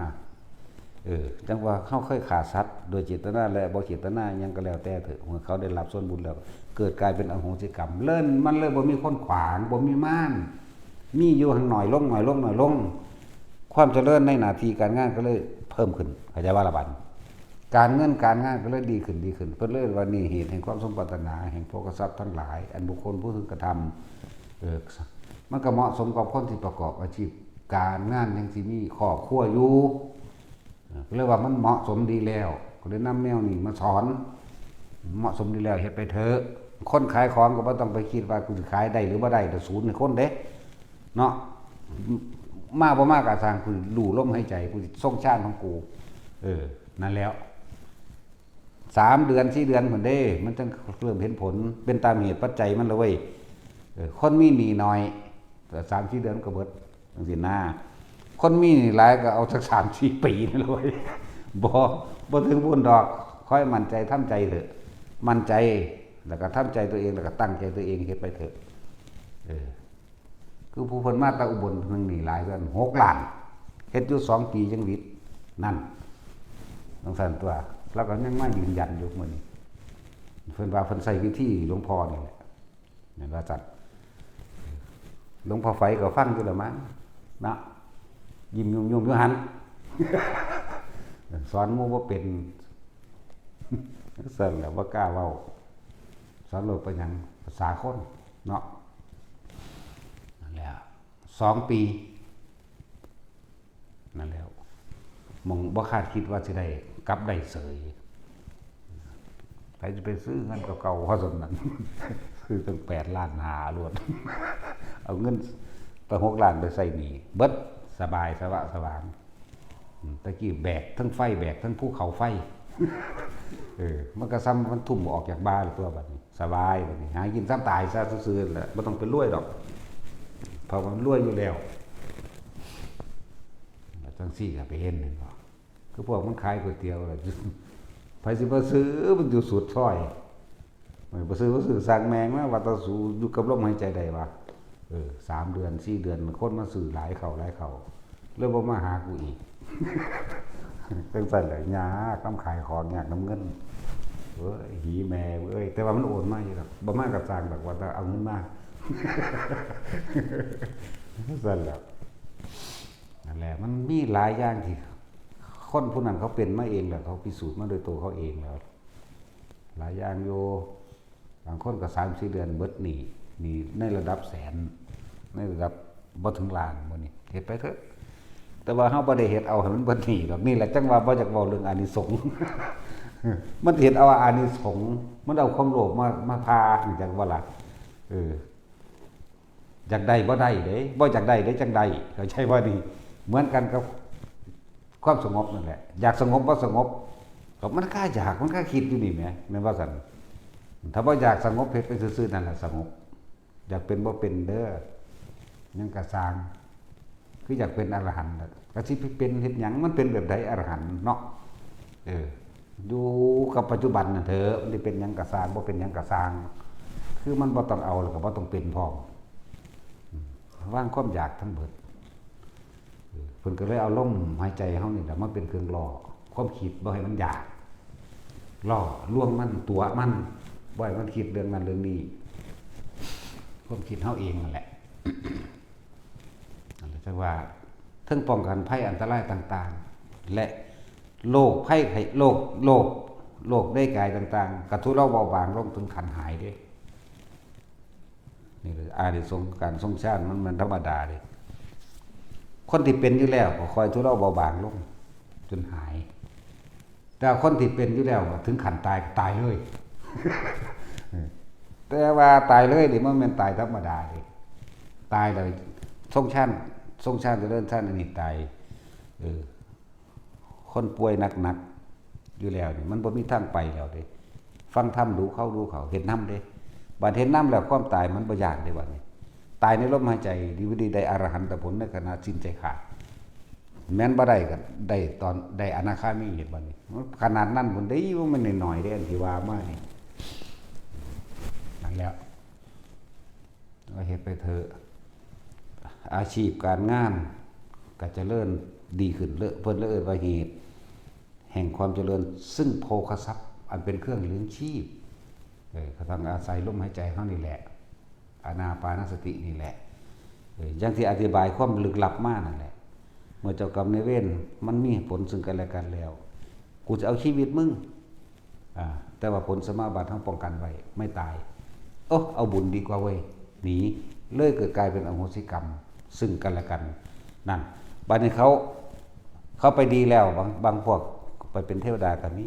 เออ จั่งว่าเฮาเคยฆ่าสัตว์โดยเจตนาและบ่เจตนาหยังก็แล้วแต่เถอะ เมื่อเขาได้รับส่วนบุญแล้ว เกิดกลายเป็นอโหสิกรรม เริ่ม มันเลยบ่มีคนขวาง บ่มีม่าน มีอยู่หั่นน้อยลง น้อยลง น้อยลง ความเจริญในหน้าที่การงานก็เลยเพิ่มขึ้น เข้าใจบ่ล่ะบัดนี้ การเงินการงานก็เลยดีขึ้น ดีขึ้น เพิ่นเลยว่านี่เหตุแห่งความสมปรารถนา แห่งโภคทรัพย์ทั้งหลาย อันบุคคลผู้พึงกระทำ เออ มันก็เหมาะสมกับคนที่ประกอบอาชีพการงาน ยังสิมีครอบครัวอยู่ เออ ก็เลยว่ามันเหมาะสมดีแล้ว ก็เลยนำแนวนี้มาสอน เหมาะสมดีแล้ว เฮ็ดไปเถอะ คนขายของก็บ่ต้องไปคิดว่ากูสิขายได้หรือบ่ได้ แต่ศูนย์ให้คนเด้ เนาะ มาบ่มาก็ช่าง กูรู้ลมหายใจ กูสิทรงฌานของกู เออ นั่นแล้ว สามเดือน สี่เดือนพุ้นเด้ มันจั่งเริ่มเห็นผล เป็นตามเหตุปัจจัยมันละเว้ย เออ คนมีหนี้น้อย แต่สามสี่เดือนก็เบิด จั่งซี้นะ คนมีหนี้หลายก็เอาสักสามสี่ปีนั่นละเว้ย บ่ บ่ถึงพุ้นดอก คอยมั่นใจ ทำใจเถอะ มั่นใจ แล้วก็ทำใจตัวเอง แล้วก็ตั้งใจตัวเอง เฮ็ดไปเถอะ เออ คือผู้เพิ่นมาแต่อุบล หนึ่งหนี้หลายก็หกล้าน เฮ็ดอยู่สองปีจั่งหวิด นั่น จั่งซั้นตั๊ว แล้วก็ยังมายืนยันอยู่มื้อนี้ เพิ่นว่าเพิ่นใช้วิธีหลวงพ่อนี่แหละ แม่นว่าซั่น หลวงพ่อไฝก็ฟังอยู่ละมั้ง เนาะ ยิ้มยุ่มๆอยู่หั่น สอนหมู่บ่เป็น ซั่นแหละ บ่กล้าเว้า สอนโลกไปหยัง ภาษาคน เนาะ นั่นแหละ สองปี นั่นแล้ว หม่องบ่คาดคิดว่าสิได้กลับได้เสย ไผสิไปซื้อเงินเก่าๆ ว่าซั่นนั่น ซื้อตั้งแปดล้านห้าโลด เอาเงินตั้งหกล้านไปใช้หนี้ เบิด สบาย สวะสวาง อืม ตะกี้แบกทั้งไฟ แบกทั้งภูเขาไฟ เออ มันก็ส่ำมันทุ่มออกจากบ่าแล้วตั๊วบัดนี้ สบายบัดนี้ หากินส่ำตายซะซื่อๆแหละ บ่ต้องไปรวยดอก เพราะว่ามันรวยอยู่แล้ว จั่งซี้ก็ไปเห็น เห็นบ่ คือพวกมันขายก๋วยเตี๋ยวล่ะ ไผสิมาซื้อ มันอยู่สุดซอย มันบ่ซื้อ บ่ซื้อ สั่งแม่งมา ว่าแต่สูอยู่กับลมหายใจได้วะ เออ สามเดือน สี่เดือน คนมาซื้อหลายเข้า หลายเข้า เลยบ่มาหากูอีก จั่งซั้นแหละ ยากนำขายของ ยากนำเงิน เอ้ย หีแม่เอ้ย แต่ว่ามันโอนมาอยู่ดอก บ่มาก็ซ่างดอก ว่าแต่เอาเงินมา จั่งซั้นแหละ นั่นแหละ มันมีหลายอย่างที่คนผู้นั้นเขาเป็นมาเองแล้ว เขาพิสูจน์มาโดยตัวเขาเองแล้ว หลายอย่างอยู่ บางคนก็สามสี่เดือนเบิดหนี้ หนี้ในระดับแสน ในระดับบ่ถึงล้านหมู่นี้ เฮ็ดไปเถอะ แต่ว่าเฮาบ่ได้เฮ็ดเอาให้มันเบิดหนี้ดอก นี่แหละจั่งว่าบ่อยากเว้าเรื่องอานิสงส์ มันเฮ็ดเอาอานิสงส์ มันเอาความโลภมา มาพา จั่งว่าล่ะ เออ อยากได้บ่ได้เด้ บ่อยากได้เด้จั่งได้ เข้าใจบ่นี่ เหมือนกันกับความสงบนั่นแหละ อยากสงบบ่สงบ ก็มันคาอยาก มันคาคิดอยู่นี่แหม แม่นบ่ซั่น ถ้าบ่อยากสงบ เฮ็ดไปซื่อๆนั่นล่ะสงบ อยากเป็นบ่เป็นเด้อ หยังก็ซ่าง คืออยากเป็นอรหันต์น่ะ ก็สิไปเป็นเฮ็ดหยัง มันเป็นแบบใดอรหันต์เนาะ เออ อยู่กับปัจจุบันนั่นเถอะ มันสิเป็นหยังก็ซ่าง บ่เป็นหยังก็ซ่าง คือมันบ่ต้องเอา แล้วก็บ่ต้องเป็นพร้อม อืม วางความอยากทั้งเบิด เออ เพิ่นก็เลยเอาลมหายใจเฮานี่แหละมาเป็นเครื่องล่อ ความคิดบ่ให้มันอยาก ล่อลวงมัน ตั๋วมัน บ่ให้มันคิดเรื่องนั้นเรื่องนี้ ความคิดเฮาเองนั่นแหละ นั่นแหละ จั่งว่า เทิงป้องกันภัยอันตรายต่างๆ และโรคภัยไข้ โรค โรค โรคในกายต่างๆ กะทุเลาเบาบางลงถึงขั้นหายเด้ นี่คืออานิสงส์การทรงฌาน มัน มันธรรมดาเด้ คนที่เป็นอยู่แล้วก็ค่อยทุเลาเบาบางลง จนหาย แต่คนที่เป็นอยู่แล้วถึงขั้นตายก็ตายเลย แต่ว่าตายเลยนี่มันแม่นตายธรรมดาเด้ ตายเลย ทรงชัน ทรงชันเจริญชันอันนี้ตาย เออ คนป่วยหนักๆ อยู่แล้วนี่ มันบ่มีทางไปแล้วเด้ ฟังธรรมดูเขาดูเขา เฮ็ดนำเด้ บัดเฮ็ดนำแล้วความตายมันบ่ย้านเด้บัดนี้ ตายในลมหายใจ ดีบ่ดีได้อรหันตผลในขณะสิ้นใจขาด แม่นบ่ได้ก็ได้ตอนได้อนาคามี เห็นบ่นี่ ขนาดนั้นพุ้นเด้ บ่แม่นน้อยๆ เด้ อันที่ว่ามานี่ นั่นแหละ ก็เฮ็ดไปเถอะ อาชีพการงานก็เจริญดีขึ้น เลอะ เพิ่นเลยเอิ้นว่าเหตุแห่งความเจริญ ซึ่งโภคทรัพย์อันเป็นเครื่องเลี้ยงชีพ เออ ก็ต้องอาศัยลมหายใจเฮานี่แหละ อานาปานสตินี่แหละ เออ อย่างที่อธิบายความลึกลับมานั่นแหละ เมื่อเจ้ากรรมนายเวรมันมีผลซึ่งกันและกันแล้ว กูจะเอาชีวิตมึง อ่า แต่ว่าผลสมาบัติเฮาป้องกันไว้ ไม่ตาย โอ้ เอาบุญดีกว่าเว้ย หนี เลยเกิดกลายเป็นอโหสิกรรม ซึ่งกันและกัน นั่น บัดนี้เขา เขาไปดีแล้ว บาง บางพวกไปเป็นเทวดาก็มี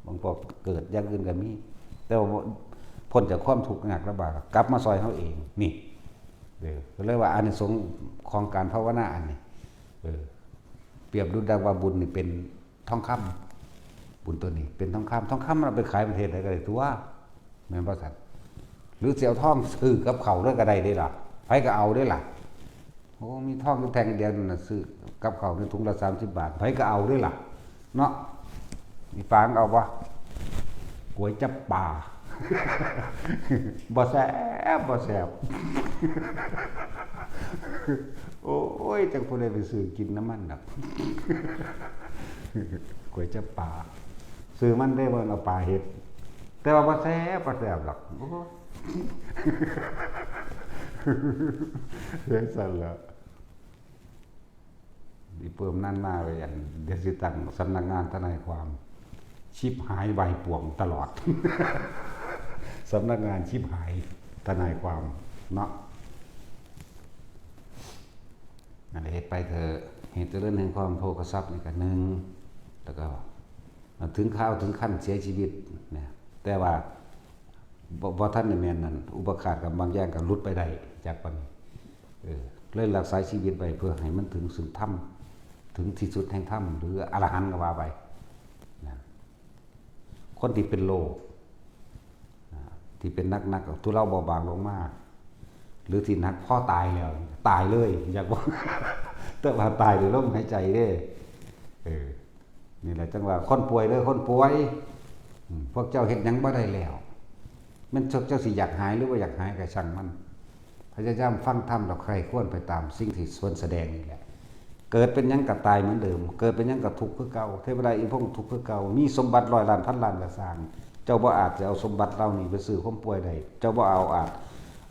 บางพวกเกิดอย่างอื่นก็มี แต่ว่าพ้นจากความทุกข์ยากลำบาก กลับมาซอยเฮาเอง นี่ เออ ก็เลยว่าอานิสงส์ของการภาวนาอันนี้ เออ เปรียบดุจดังว่าบุญนี่เป็นทองคำ บุญตัวนี้เป็นทองคำ ทองคำมันเอาไปขายประเทศใดก็ได้ตัว แม่นบ่ซั่น หรือสิเอาทองซื้อกับข้าวเลยก็ได้เด้ล่ะ ไผก็เอาเด้ล่ะ โอ้ มีทองอยู่แท่งเดียวนั่นน่ะ ซื้อกับข้าวในถุงละสามสิบบาท ไผก็เอาเด้ล่ะ เนาะ อีปางเอาบ่ ก๋วยจั๊บปลา บ่แซ่บ บ่แซ่บ โอ้ย จักผู้ใดไปซื้อกินนำมันดอก ก๋วยจั๊บปลา ซื้อมันได้บ่ เอาปลาเฮ็ด แต่ว่าบ่แซ่บ บ่แซ่บดอก โอ้ย จั่งซั้นล่ะ อีเปิ้มนั่นมาไว้อัน เดี๋ยวสิตั้งสำนักงานทนายความ ชิบหายวายป่วงตลอด สำนักงานชิบหายทนายความเนาะ นั่นแหละ เฮ็ดไปเถอะ เหตุเจริญแห่งความโภคทรัพย์นี่ก็หนึ่ง แล้วก็ถึงคราวถึงขั้นเสียชีวิตนะ แต่ว่า บ่ บ่ทันได้แม่นนั่น อุปาฆาตกับบางอย่างก็หลุดไปได้จากปานนี้ เออ เลยรักษาชีวิตไว้เพื่อให้มันถึงซึ่งธรรม ถึงที่สุดแห่งธรรม หรืออรหันต์ก็ว่าไป นะ คนที่เป็นโรค อ่า ที่เป็นหนักๆ ก็ทุเลาเบาบางลงมา หรือที่หนักพอตายแล้ว ตายเลย อยากบอก แต่ว่าตายด้วยลมหายใจเด้ เออ นี่แหละจั่งว่าคนป่วยเด้อ คนป่วย อืม พวกเจ้าเฮ็ดหยังบ่ได้แล้ว แม่นพวกเจ้าสิอยากหายหรือบ่อยากหายก็ช่างมัน พยายามฟังธรรมแล้วใคร่ครวญไปตามสิ่งที่เพิ่นแสดงนี่แหละ เกิดเป็นหยังก็ตายเหมือนเดิม เกิดเป็นหยังก็ทุกข์คือเก่า เทวดาอินทร์พรหมทุกข์คือเก่า มีสมบัติร้อยล้านพันล้านก็ซ่าง เจ้าบ่อาจจะเอาสมบัติเหล่านี้ไปซื้อความป่วยได้ เจ้าบ่เอาอาจ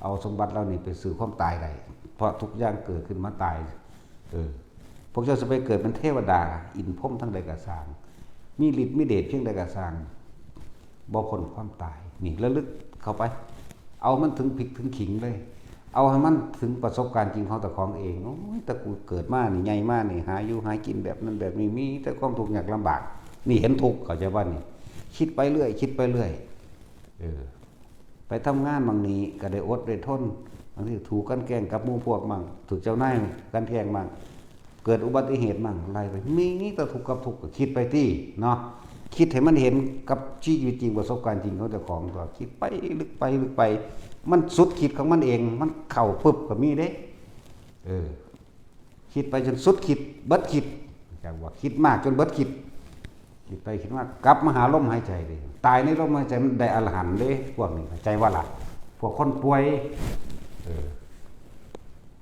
เอาสมบัติเหล่านี้ไปซื้อความตายได้ เพราะทุกอย่างเกิดขึ้นมาตาย เออ พวกเจ้าสิไปเกิดเป็นเทวดา อินทร์พรหมทั้งใดก็ซ่าง มีฤทธิ์มีเดชเพียงใดก็ซ่าง บ่พ้นความตาย นี่ระลึกเข้าไป เอามันถึงพริกถึงขิงเลย เอาให้มันถึงประสบการณ์จริงของเจ้าของเอง โอ้ย แต่กูเกิดมานี่ ใหญ่มานี่ หาอยู่หากินแบบนั้นแบบนี้ มีแต่ความทุกข์ยากลำบาก นี่เห็นทุกข์ เข้าใจบ่นี่ คิดไปเรื่อย คิดไปเรื่อย เออ ไปทำงานบางนี้ก็ได้อดได้ทน บางทีถูกกลั่นแกล้งกับหมู่พวกมั่ง ถูกเจ้านายกลั่นแกล้งมั่ง เกิดอุบัติเหตุมั่ง ไล่ไป มีแต่ทุกข์กับทุกข์ ก็คิดไปติเนาะ คิดให้มันเห็นกับชีวิตจริง ประสบการณ์จริงของเจ้าของ ก็คิดไปลึกไปลึกไป มันสุดขีดของมันเอง มันเข้าปึ๊บก็มีเด้ เออ คิดไปจนสุดขีด เบิดขีด จั่งว่าคิดมากจนเบิดขีด คิดไปคิดมากลับมาหาลมหายใจเลย ตายในลมหายใจมันได้อรหันต์เด้ พวกนี้ เข้าใจบ่ล่ะ พวกคนป่วย เออ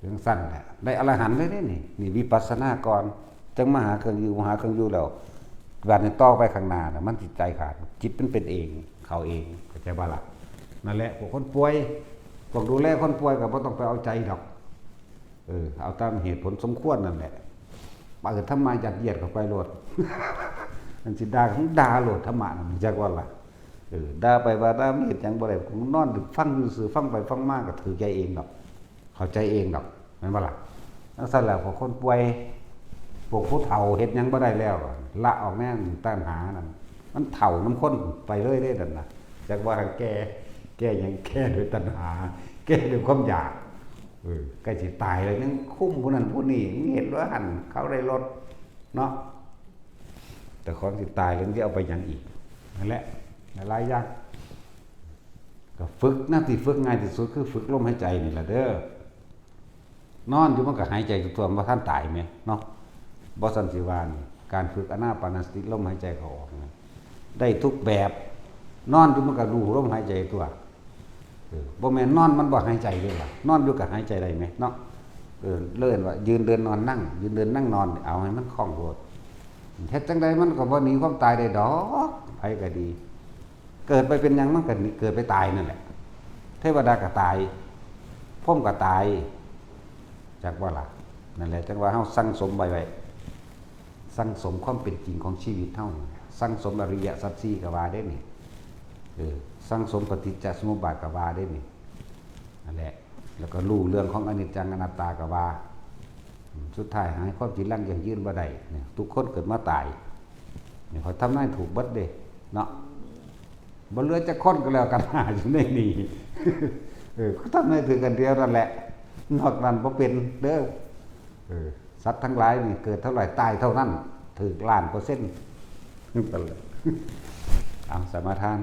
จั่งซั้นแหละ ได้อรหันต์เลยเด้นี่ นี่วิปัสสนาก่อน จั่งมาหาเครื่องอยู่ หาเครื่องอยู่แล้ว บัดนี้ต่อไปข้างหน้าน่ะ มันสิใจขาด จิตมันเป็นเอง เข้าเอง เข้าใจบ่ล่ะ นั่นแหละ พวกคนป่วย พวกดูแลคนป่วยก็บ่ต้องไปเอาใจดอก เออ เอาตามเหตุผลสมควรนั่นแหละ เปิดธรรมะยัดเยียดเข้าไปโลด มันสิด่าก็ด่าโลดธรรมะนั่น จักว่าล่ะ เออ ด่าไปว่าด่ามันเฮ็ดหยังบ่ได้ กูนอนฟังซื่อๆ ฟังไปฟังมาก็ถือใจเองดอก เข้าใจเองดอก แม่นบ่ล่ะ จั่งซั้นแหละ พวกคนป่วย พวกผู้เฒ่าเฮ็ดหยังบ่ได้แล้ว ละออกแน่ตัณหานั่น มันเฒ่านำคนไปเลยเด้นั่นน่ะ จักว่าแก้ แก้หยัง แก้ด้วยตัณหา แก้ด้วยความอยาก เออ ใกล้สิตายแล้วยังคุมผู้นั้นผู้นี้ มึงเห็นว่าหั่น เขาได้รถเนาะ เจ้าของสิตายแล้วสิเอาไปหยังอีก นั่นแหละ หลายๆอย่าง ก็ฝึกนะ ที่ฝึกง่ายที่สุดคือฝึกลมหายใจนี่แหละเด้อ นอนอยู่มันก็หายใจทั่วๆ บ่ทันตายแหมเนาะ บ่ซั้นสิว่านี่ การฝึกอานาปานสติลมหายใจเข้าออกนี่ ได้ทุกแบบ นอนอยู่มันก็รู้ลมหายใจทั่ว เออ บ่แม่นนอนมันบ่หายใจเด้ล่ะ นอนอยู่ก็หายใจได้แหมเนาะ เออ เอิ้นว่ายืนเดินนอนนั่ง ยืนเดินนั่งนอน เอาให้มันคล่องโลด เฮ็ดจั่งใดมันก็บ่หนีความตายได้ดอก ไผก็ดี เกิดไปเป็นหยังมันก็หนี เกิดไปตายนั่นแหละ เทวดาก็ตาย พรหมก็ตาย จักบ่ล่ะ นั่นแหละ จั่งว่าเฮาสั่งสมไว้ไว้ สั่งสมความเป็นจริงของชีวิตเฮา สั่งสมอริยสัจสี่ก็ว่าเด้นี่ เออ สั่งสมปฏิจจสมุปบาทก็ว่าเด้นี่ นั่นแหละ แล้วก็รู้เรื่องของอนิจจังอนัตตาก็ว่า อืม สุดท้ายหาความจีรังยั่งยืนบ่ได้เนี่ย ทุกคนเกิดมาตาย เนี่ย ข้อยทำนายถูกเบิดเด้ เนาะ บ่เหลือจักคนก็แล้วกัน อยู่ในนี่ เออ ข้อยทำนายถืกอันเดียวนั่นแหละ นอกนั้นบ่เป็นเด้อ เออ สัตว์ทั้งหลายนี่เกิดเท่าไหร่ตายเท่านั้น ถืกล้านเปอร์เซ็นต์ นั่นแหละ เอาสมาทาน